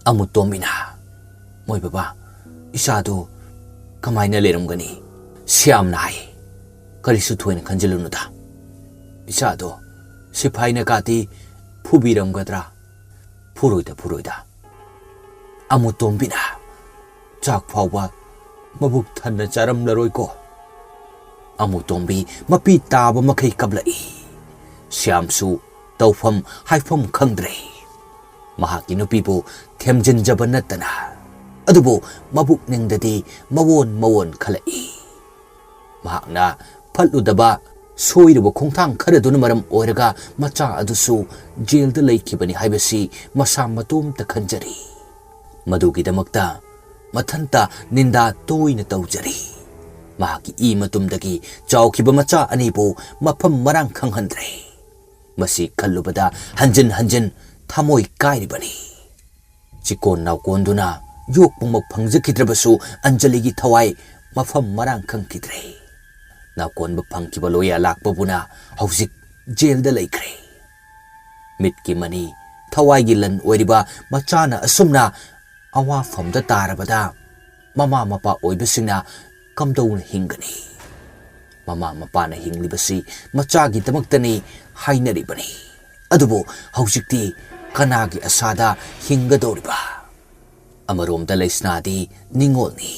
ꯑꯃꯨꯇꯣꯝꯕꯤꯅ, "ꯃꯣꯏ ꯕꯕꯥ, ꯏꯆꯥꯗꯨ ꯀꯃꯥꯏꯅ ꯂꯩꯔꯝꯒꯅꯤ?" ꯁ꯭ꯌꯥꯝꯅ ꯍꯥꯏ, "ꯀꯔꯤꯁꯨ ꯊꯣꯏꯅ ꯈꯟꯖꯤꯜꯂꯨꯅꯨꯗ꯫ ꯏꯆꯥꯗꯣ ꯁꯤꯐꯥꯏꯅ ꯀꯥꯇꯤ ꯐꯨꯕꯤꯔꯝꯒꯗ꯭ꯔꯥ? ꯐꯨꯔꯣꯏꯗ, ꯐꯨꯔꯣꯏꯗ꯫ ꯑꯃꯨꯇꯣꯝꯕꯤꯅ ꯆꯥꯛ ꯐꯥꯎꯕ ꯃꯕꯨꯛ ꯊꯟꯅ ꯆꯥꯔꯝꯂꯔꯣꯏꯀꯣ?" ꯑꯃꯨꯇꯣꯝꯕꯤ ꯃꯄꯤ ꯇꯥꯕ ꯃꯈꯩ ꯀꯞꯂꯛꯏ꯫ ꯁ꯭ꯌꯥꯝꯁꯨ ꯇꯧꯐꯝ ꯍꯥꯏꯐꯝ ꯈꯪꯗ꯭ꯔꯦ꯫ ꯃꯍꯥꯛꯀꯤ ꯅꯨꯄꯤꯕꯨ ꯊꯦꯝꯖꯤꯟꯖꯕ ꯅꯠꯇꯅ꯫ ꯑꯗꯨꯕꯨ ꯃꯕꯨꯛꯅꯤꯡꯗꯗꯤ ꯃꯋꯣꯟ ꯃꯋꯣꯟ ꯈꯜꯂꯛꯏ꯫ ꯃꯍꯥꯛꯅ ꯐꯠꯂꯨꯗꯕ ꯁꯣꯏꯔꯨꯕ ꯈꯣꯡꯊꯥꯡ ꯈꯔꯗꯨꯅ ꯃꯔꯝ ꯑꯣꯏꯔꯒ ꯃꯆꯥ ꯑꯗꯨꯁꯨ ꯖꯦꯜꯗ ꯂꯩꯈꯤꯕꯅꯤ ꯍꯥꯏꯕꯁꯤ ꯃꯁꯥ ꯃꯇꯣꯝꯇ ꯈꯟꯖꯔꯤ꯫ ꯃꯗꯨꯒꯤꯗꯃꯛꯇ ꯃꯊꯟꯇ ꯅꯤꯟꯗꯥ ꯇꯣꯏꯅ ꯇꯧꯖꯔꯤ꯫ ꯃꯍꯥꯛꯀꯤ ꯏ ꯃꯇꯨꯝꯗꯒꯤ ꯆꯥꯎꯈꯤꯕ ꯃꯆꯥ ꯑꯅꯤꯕꯨ ꯃꯐꯝ ꯃꯔꯥꯡ ꯈꯪꯍꯟꯗ꯭ꯔꯦ꯫ ꯃꯁꯤ ꯈꯜꯂꯨꯕꯗ ꯍꯟꯖꯤꯟ ꯍꯟꯖꯤꯟ ꯊꯃꯣꯏ ꯀꯥꯏꯔꯤꯕꯅꯤ꯫ ꯆꯤꯀꯣꯟ ꯅꯥꯎꯀꯣꯟꯗꯨꯅ ꯌꯣꯛꯄꯃꯛ ꯐꯪꯖꯈꯤꯗ꯭ꯔꯕꯁꯨ ꯑꯟꯖꯂꯤꯒꯤ ꯊꯋꯥꯏ ꯃꯐꯝ ꯃꯔꯥꯡ ꯈꯪꯈꯤꯗ꯭ꯔꯦ꯫ ꯅꯥꯎꯀꯣꯟꯕ ꯐꯪꯈꯤꯕ ꯂꯣꯌꯥ ꯂꯥꯛꯄꯕꯨꯅ ꯍꯧꯖꯤꯛ ꯖꯦꯜꯗ ꯂꯩꯈ꯭ꯔꯦ꯫ ꯃꯤꯠꯀꯤ ꯃꯅꯤ, ꯊꯋꯥꯏꯒꯤ ꯂꯟ ꯑꯣꯏꯔꯤꯕ ꯃꯆꯥꯅ ꯑꯁꯨꯝꯅ ꯑꯋꯥꯐꯝꯗ ꯇꯥꯔꯕꯗ ꯃꯃꯥ ꯃꯄꯥ ꯑꯣꯏꯕꯁꯤꯡꯅ ꯀꯝꯗꯧꯅ ꯍꯤꯡꯒꯅꯤ? ꯃꯃꯥ ꯃꯄꯥꯅ ꯍꯤꯡꯂꯤꯕꯁꯤ ꯃꯆꯥꯒꯤꯗꯃꯛꯇꯅꯤ ꯍꯥꯏꯅꯔꯤꯕꯅꯤ꯫ ꯑꯗꯨꯕꯨ ꯍꯧꯖꯤꯛꯇꯤ ꯀꯅꯥꯒꯤ ꯑꯁꯥꯗ ꯍꯤꯡꯒꯗꯧꯔꯤꯕ? ꯑꯃꯔꯣꯝꯗ ꯂꯩꯁꯅꯥꯗꯤ ꯅꯤꯡꯉꯣꯜꯅꯤ꯫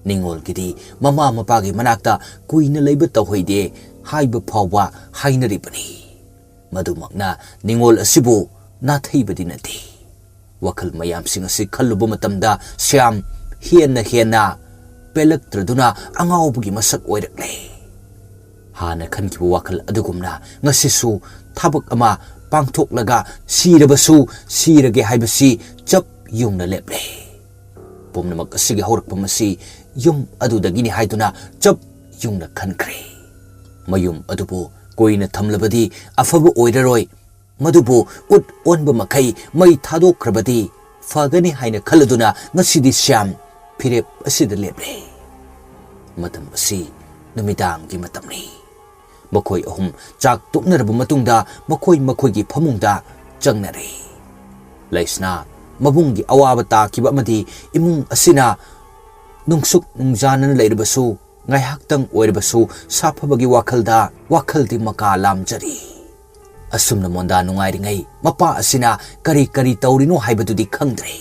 ꯅꯤꯡꯉꯣꯜꯒꯤꯗꯤ ꯃꯃꯥ ꯃꯄꯥꯒꯤ ꯃꯅꯥꯛꯇ ꯀꯨꯏꯅ ꯂꯩꯕ ꯇꯧꯍꯩꯗꯦ ꯍꯥꯏꯕ ꯐꯥꯎꯕ ꯍꯥꯏꯅꯔꯤꯕꯅꯤ꯫ ꯃꯗꯨꯃꯛꯅ ꯅꯤꯡꯉꯣꯜ ꯑꯁꯤꯕꯨ ꯅꯥꯊꯩꯕꯗꯤ ꯅꯠꯇꯦ꯫ ꯋꯥꯈꯜ ꯃꯌꯥꯝꯁꯤꯡ ꯑꯁꯤ ꯈꯜꯂꯨꯕ ꯃꯇꯝꯗ ꯁ꯭ꯌꯥꯝ ꯍꯦꯟꯅ ꯍꯦꯟꯅ ꯄꯦꯜꯂꯛꯇ꯭ꯔꯗꯨꯅ ꯑꯉꯥꯎꯕꯒꯤ ꯃꯁꯛ ꯑꯣꯏꯔꯛꯂꯦ꯫ ꯍꯥꯟꯅ ꯈꯟꯈꯤꯕ ꯋꯥꯈꯜ ꯑꯗꯨꯒꯨꯝꯅ ꯉꯁꯤꯁꯨ ꯊꯕꯛ ꯑꯃ ꯄꯥꯡꯊꯣꯛꯂꯒ ꯁꯤꯔꯕꯁꯨ ꯁꯤꯔꯒꯦ ꯍꯥꯏꯕꯁꯤ ꯆꯞ ꯌꯨꯡꯅ ꯂꯦꯞꯂꯦ꯫ ꯄꯨꯝꯅꯃꯛ ꯑꯁꯤꯒꯤ ꯍꯧꯔꯛꯐꯝ ꯑꯁꯤ ꯌꯨꯝ ꯑꯗꯨꯗꯒꯤꯅꯤ ꯍꯥꯏꯗꯨꯅ ꯆꯞ ꯌꯨꯡꯅ ꯈꯟꯈ꯭ꯔꯦ꯫ ꯃꯌꯨꯝ ꯑꯗꯨꯕꯨ ꯀꯨꯏꯅ ꯊꯝꯂꯕꯗꯤ ꯑꯐꯕ ꯑꯣꯏꯔꯔꯣꯏ꯫ ꯃꯗꯨꯕꯨ ꯎꯠ ꯑꯣꯟꯕ ꯃꯈꯩ ꯃꯩ ꯊꯥꯗꯣꯛꯈ꯭ꯔꯕꯗꯤ ꯐꯒꯅꯤ ꯍꯥꯏꯅ ꯈꯜꯂꯗꯨꯅ ꯉꯁꯤꯗꯤ ꯁ꯭ꯌꯥꯝ ꯐꯤꯔꯦꯞ ꯑꯁꯤꯗ ꯂꯦꯞꯂꯦ꯫ ꯃꯇꯝ ꯑꯁꯤ ꯅꯨꯃꯤꯗꯥꯡꯒꯤ ꯃꯇꯝꯅꯤ꯫ ꯃꯈꯣꯏ ꯑꯍꯨꯝ ꯆꯥꯛ ꯇꯣꯛꯅꯔꯕ ꯃꯇꯨꯡꯗ ꯃꯈꯣꯏ ꯃꯈꯣꯏꯒꯤ ꯐꯃꯨꯡꯗ ꯆꯪꯅꯔꯦ꯫ ꯂꯩꯁꯅꯥ ꯃꯕꯨꯡꯒꯤ ꯑꯋꯥꯕ ꯇꯥꯈꯤꯕ ꯑꯃꯗꯤ ꯏꯃꯨꯡ ꯑꯁꯤꯅ ꯅꯨꯡꯁꯨꯛ ꯅꯨꯡꯖꯥꯅꯅ ꯂꯩꯔꯕꯁꯨ ꯉꯥꯏꯍꯥꯛꯇꯪ ꯑꯣꯏꯔꯕꯁꯨ ꯁꯥꯐꯕꯒꯤ ꯋꯥꯈꯜꯗ ꯋꯥꯈꯜꯗꯤ ꯃꯀꯥ ꯂꯥꯝꯖꯔꯤ꯫ ꯑꯁꯨꯝꯅ ꯃꯣꯟꯗꯥ ꯅꯨꯡꯉꯥꯏꯔꯤꯉꯩ ꯃꯄꯥ ꯑꯁꯤꯅ ꯀꯔꯤ ꯀꯔꯤ ꯇꯧꯔꯤꯅꯣ ꯍꯥꯏꯕꯗꯨꯗꯤ ꯈꯪꯗ꯭ꯔꯦ꯫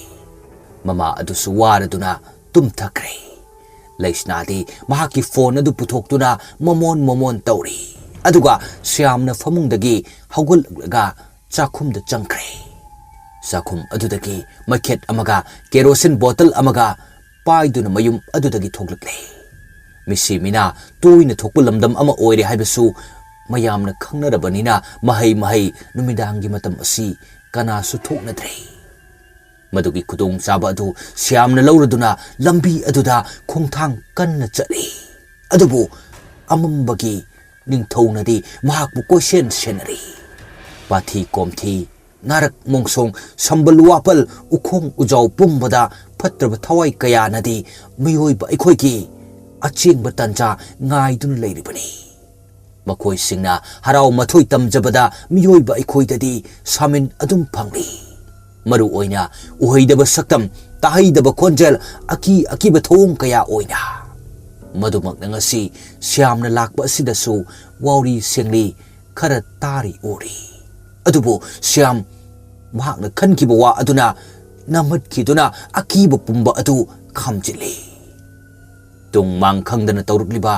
ꯃꯃꯥ ꯑꯗꯨꯁꯨ ꯋꯥꯔꯗꯨꯅ ꯇꯨꯝꯊꯈ꯭ꯔꯦ꯫ ꯂꯩꯁꯅꯥꯗꯤ ꯃꯍꯥꯛꯀꯤ ꯐꯣꯟ ꯑꯗꯨ ꯄꯨꯊꯣꯛꯇꯨꯅ ꯃꯃꯣꯟ ꯃꯃꯣꯟ ꯇꯧꯔꯤ꯫ ꯑꯗꯨꯒ ꯁ꯭ꯌꯥꯝꯅ ꯐꯃꯨꯡꯗꯒꯤ ꯍꯧꯒꯠꯂꯛꯂꯒ ꯆꯥꯛꯈꯨꯝꯗ ꯆꯪꯈ꯭ꯔꯦ꯫ ꯆꯥꯛꯈꯨꯝ ꯑꯗꯨꯗꯒꯤ ꯃꯩꯈꯦꯠ ꯑꯃꯒ ꯀꯦꯔꯣꯁꯤꯟ ꯕꯣꯇꯜ ꯑꯃꯒ ꯄꯥꯏꯗꯨꯅ ꯃꯌꯨꯝ ꯑꯗꯨꯗꯒꯤ ꯊꯣꯛꯂꯛꯂꯦ꯫ ꯃꯤꯁꯤ ꯃꯤꯅꯥ ꯇꯣꯏꯅ ꯊꯣꯛꯄ ꯂꯝꯗꯝ ꯑꯃ ꯑꯣꯏꯔꯦ ꯍꯥꯏꯕꯁꯨ ꯃꯌꯥꯝꯅ ꯈꯪꯅꯔꯕꯅꯤꯅ ꯃꯍꯩ ꯃꯍꯩ ꯅꯨꯃꯤꯗꯥꯡꯒꯤ ꯃꯇꯝ ꯑꯁꯤ ꯀꯅꯥꯁꯨ ꯊꯣꯛꯅꯗ꯭ꯔꯦ꯫ ꯃꯗꯨꯒꯤ ꯈꯨꯗꯣꯡꯆꯥꯕ ꯑꯗꯨ ꯁ꯭ꯌꯥꯝꯅ ꯂꯧꯔꯗꯨꯅ ꯂꯝꯕꯤ ꯑꯗꯨꯗ ꯈꯣꯡꯊꯥꯡ ꯀꯟꯅ ꯆꯠꯂꯤ꯫ ꯑꯗꯨꯕꯨ ꯑꯃꯝꯕꯒꯤ ꯅꯤꯡꯊꯧꯅꯗꯤ ꯃꯍꯥꯛꯄꯨ ꯀꯣꯏꯁꯦꯟ ꯁꯦꯟꯅꯔꯤ꯫ ꯄꯥꯊꯤ ꯀꯣꯝꯊꯤ, ꯅꯥꯔꯛ ꯃꯣꯡꯁꯣꯡ, ꯁꯝꯕꯜ ꯋꯥꯄꯜ, ꯎꯈꯣꯡ ꯎꯖꯥꯎ ꯄꯨꯝꯕꯗ ꯐꯠꯇ꯭ꯔꯕ ꯊꯋꯥꯏ ꯀꯌꯥꯅꯗꯤ ꯃꯤꯑꯣꯏꯕ ꯑꯩꯈꯣꯏꯒꯤ ꯑꯆꯦꯡꯕ ꯇꯥꯟꯖꯥ ꯉꯥꯏꯗꯨꯅ ꯂꯩꯔꯤꯕꯅꯤ꯫ ꯃꯈꯣꯏꯁꯤꯡꯅ ꯍꯔꯥꯎ ꯃꯊꯣꯏ ꯇꯝꯖꯕꯗ ꯃꯤꯑꯣꯏꯕ ꯑꯩꯈꯣꯏꯗꯗꯤ ꯁꯥꯃꯤꯟ ꯑꯗꯨꯝ ꯐꯪꯂꯤ꯫ ꯃꯔꯨ ꯑꯣꯏꯅ ꯎꯍꯩꯗꯕ ꯁꯛꯇꯝ, ꯇꯥꯍꯩꯗꯕ ꯈꯣꯟꯖꯦꯜ, ꯑꯀꯤ ꯑꯀꯤꯕ ꯊꯧꯑꯣꯡ ꯀꯌꯥ ꯑꯣꯏꯅ꯫ ꯃꯗꯨꯃꯛꯅ ꯉꯁꯤ ꯁ꯭ꯌꯥꯝꯅ ꯂꯥꯛꯄ ꯑꯁꯤꯗꯁꯨ ꯋꯥꯎꯔꯤ ꯁꯦꯡꯂꯤ ꯈꯔ ꯇꯥꯔꯤ ꯎꯔꯤ꯫ ꯑꯗꯨꯕꯨ ꯁ꯭ꯌꯥꯝ ꯃꯍꯥꯛꯅ ꯈꯟꯈꯤꯕ ꯋꯥ ꯑꯗꯨꯅ ꯅꯝꯍꯠꯈꯤꯗꯨꯅ ꯑꯀꯤꯕ ꯄꯨꯝꯕ ꯑꯗꯨ ꯈꯥꯝꯖꯤꯜꯂꯤ꯫ ꯇꯨꯡ ꯃꯥꯡ ꯈꯪꯗꯅ ꯇꯧꯔꯛꯂꯤꯕ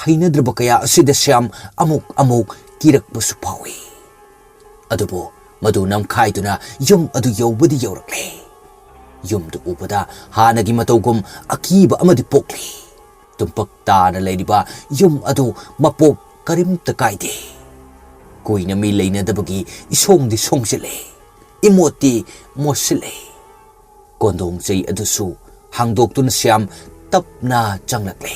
ꯍꯩꯅꯗ꯭ꯔꯕ ꯀꯌꯥ ꯑꯁꯤꯗ ꯁ꯭ꯌꯥꯝ ꯑꯃꯨꯛ ꯑꯃꯨꯛ ꯀꯤꯔꯛꯄꯁꯨ ꯐꯥꯎꯏ꯫ ꯑꯗꯨꯕꯨ ꯃꯗꯨ ꯅꯝꯈꯥꯏꯗꯨꯅ ꯌꯨꯝ ꯑꯗꯨ ꯌꯧꯕꯗꯤ ꯌꯧꯔꯛꯂꯦ꯫ ꯌꯨꯝꯗꯨ ꯎꯕꯗ ꯍꯥꯟꯅꯒꯤ ꯃꯇꯧꯒꯨꯝ ꯑꯀꯤꯕ ꯑꯃꯗꯤ ꯄꯣꯛꯂꯤ꯫ ꯇꯨꯝꯄꯛ ꯇꯥꯅ ꯂꯩꯔꯤꯕ ꯌꯨꯝ ꯑꯗꯨ ꯃꯄꯣꯞ ꯀꯔꯤꯝꯇ ꯀꯥꯏꯗꯦ꯫ ꯀꯨꯏꯅ ꯃꯤ ꯂꯩꯅꯗꯕꯒꯤ ꯏꯁꯣꯡꯗꯤ ꯁꯣꯡꯁꯤꯜꯂꯦ, ꯏꯃꯣꯠꯇꯤ ꯃꯣꯠꯁꯤꯜꯂꯦ꯫ ꯀꯣꯟꯗꯣꯡ ꯆꯩ ꯑꯗꯨꯁꯨ ꯍꯥꯡꯗꯣꯛꯇꯨꯅ ꯁ꯭ꯌꯥꯝ ꯇꯞꯅ ꯆꯪꯂꯛꯂꯦ꯫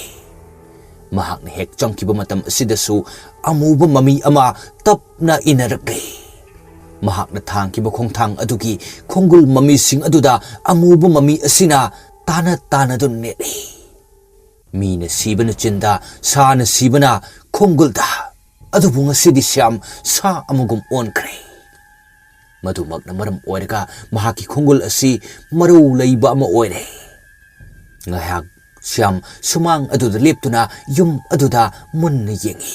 ꯃꯍꯥꯛꯅ ꯍꯦꯛ ꯆꯪꯈꯤꯕ ꯃꯇꯝ ꯑꯁꯤꯗꯁꯨ ꯑꯃꯨꯕ ꯃꯃꯤ ꯑꯃ ꯇꯞꯅ ꯏꯟꯅꯔꯛꯂꯦ꯫ ꯃꯍꯥꯛꯅ ꯊꯥꯡꯈꯤꯕ ꯈꯣꯡꯊꯥꯡ ꯑꯗꯨꯒꯤ ꯈꯣꯡꯒꯨꯜ ꯃꯃꯤꯁꯤꯡ ꯑꯗꯨꯗ ꯑꯃꯨꯕ ꯃꯃꯤ ꯑꯁꯤꯅ ꯇꯥꯅ ꯇꯥꯅꯗꯨꯅ ꯅꯦꯠꯂꯤ꯫ ꯃꯤꯅ ꯁꯤꯕꯅ ꯆꯤꯟꯗ, ꯁꯥꯅ ꯁꯤꯕꯅ ꯈꯣꯡꯒꯨꯜꯗ꯫ ꯑꯗꯨꯕꯨ ꯉꯁꯤꯗꯤ ꯁ꯭ꯌꯥꯝ ꯁꯥ ꯑꯃꯒꯨꯝ ꯑꯣꯟꯈ꯭ꯔꯦ꯫ ꯃꯗꯨꯃꯛꯅ ꯃꯔꯝ ꯑꯣꯏꯔꯒ ꯃꯍꯥꯛꯀꯤ ꯈꯣꯡꯒꯨꯜ ꯑꯁꯤ ꯃꯔꯧ ꯂꯩꯕ ꯑꯃ ꯑꯣꯏꯔꯦ꯫ ꯉꯥꯏꯍꯥꯛ ꯁ꯭ꯌꯥꯝ ꯁꯨꯃꯥꯡ ꯑꯗꯨꯗ ꯂꯦꯞꯇꯨꯅ ꯌꯨꯝ ꯑꯗꯨꯗ ꯃꯨꯟꯅ ꯌꯦꯡꯉꯤ꯫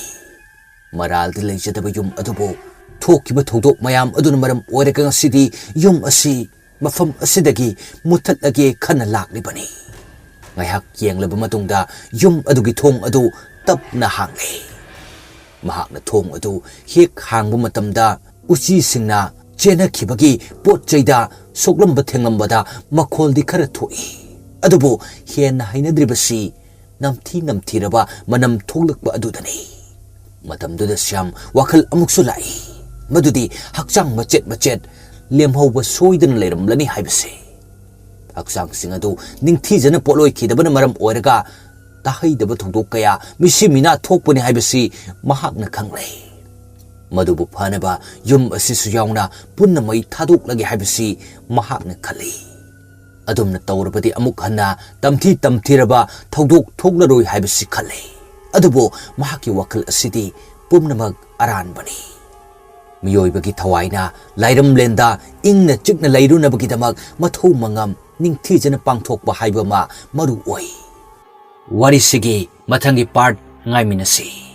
ꯃꯔꯥꯜꯗꯤ ꯂꯩꯖꯗꯕ ꯌꯨꯝ ꯑꯗꯨꯕꯨ ꯊꯣꯛꯈꯤꯕ ꯊꯧꯗꯣꯛ ꯃꯌꯥꯝ ꯑꯗꯨꯅ ꯃꯔꯝ ꯑꯣꯏꯔꯒ ꯉꯁꯤꯗꯤ ꯌꯨꯝ ꯑꯁꯤ ꯃꯐꯝ ꯑꯁꯤꯗꯒꯤ ꯃꯨꯠꯊꯠꯂꯒꯦ ꯈꯟꯅ ꯂꯥꯛꯂꯤꯕꯅꯤ꯫ ꯉꯥꯏꯍꯥꯛ ꯌꯦꯡꯂꯕ ꯃꯇꯨꯡꯗ ꯌꯨꯝ ꯑꯗꯨꯒꯤ ꯊꯣꯡ ꯑꯗꯨ ꯇꯞꯅ ꯍꯥꯡꯂꯦ꯫ ꯃꯍꯥꯛꯅ ꯊꯣꯡ ꯑꯗꯨ ꯍꯦꯛ ꯍꯥꯡꯕ ꯃꯇꯝꯗ ꯎꯆꯤꯁꯤꯡꯅ ꯆꯦꯟꯅꯈꯤꯕꯒꯤ ꯄꯣꯠ ꯆꯩꯗ ꯁꯣꯛꯂꯝꯕ ꯊꯦꯡꯂꯝꯕꯗ ꯃꯈꯣꯜꯗꯤ ꯈꯔ ꯊꯣꯛꯏ, ꯑꯗꯨꯕꯨ ꯍꯦꯟꯅ ꯍꯩꯅꯗ꯭ꯔꯤꯕꯁꯤ ꯅꯝꯊꯤ ꯅꯝꯊꯤꯔꯕ ꯃꯅꯝ ꯊꯣꯛꯂꯛꯄ ꯑꯗꯨꯗꯅꯤ꯫ ꯃꯇꯝꯗꯨꯗ ꯁ꯭ꯌꯥꯝ ꯋꯥꯈꯜ ꯑꯃꯨꯛꯁꯨ ꯂꯥꯛꯏ, ꯃꯗꯨꯗꯤ ꯍꯛꯆꯥꯡ ꯃꯆꯦꯠ ꯃꯆꯦꯠ ꯂꯦꯝꯍꯧꯕ ꯁꯣꯏꯗꯅ ꯂꯩꯔꯝꯂꯅꯤ ꯍꯥꯏꯕꯁꯦ꯫ ꯍꯛꯆꯥꯡꯁꯤꯡ ꯑꯗꯨ ꯅꯤꯡꯊꯤꯖꯅ ꯄꯣꯠꯂꯣꯏꯈꯤꯗꯕꯅ ꯃꯔꯝ ꯑꯣꯏꯔꯒ ꯇꯥꯍꯩꯗꯕ ꯊꯧꯗꯣꯛ ꯀꯌꯥ, ꯃꯤꯁꯤ ꯃꯤꯅꯥ ꯊꯣꯛꯄꯅꯤ ꯍꯥꯏꯕꯁꯤ ꯃꯍꯥꯛꯅ ꯈꯪꯂꯦ꯫ ꯃꯗꯨꯕꯨ ꯐꯅꯕ ꯌꯨꯝ ꯑꯁꯤꯁꯨ ꯌꯥꯎꯅ ꯄꯨꯟꯅ ꯃꯩ ꯊꯥꯗꯣꯛꯂꯒꯦ ꯍꯥꯏꯕꯁꯤ ꯃꯍꯥꯛꯅ ꯈꯜꯂꯤ꯫ ꯑꯗꯨꯝꯅ ꯇꯧꯔꯕꯗꯤ ꯑꯃꯨꯛ ꯍꯟꯅ ꯇꯝꯊꯤ ꯇꯝꯊꯤꯔꯕ ꯊꯧꯗꯣꯛ ꯊꯣꯛꯂꯔꯣꯏ ꯍꯥꯏꯕꯁꯤ ꯈꯜꯂꯤ꯫ ꯑꯗꯨꯕꯨ ꯃꯍꯥꯛꯀꯤ ꯋꯥꯈꯜ ꯑꯁꯤꯗꯤ ꯄꯨꯝꯅꯃꯛ ꯑꯔꯥꯟꯕꯅꯤ꯫ ꯃꯤꯑꯣꯏꯕꯒꯤ ꯊꯋꯥꯏꯅ ꯂꯥꯏꯔꯝꯂꯦꯟꯗ ꯏꯪꯅ ꯆꯤꯛꯅ ꯂꯩꯔꯨꯅꯕꯒꯤꯗꯃꯛ ꯃꯊꯧ ꯃꯉꯝ ꯅꯤꯡꯊꯤꯖꯅ ꯄꯥꯡꯊꯣꯛꯄ ꯍꯥꯏꯕ ꯑꯃ ꯃꯔꯨ ꯑꯣꯏ꯫ ꯋꯥꯔꯤꯁꯤꯒꯤ ꯃꯊꯪꯒꯤ part ꯉꯥꯏꯃꯤꯟꯅꯁꯤ꯫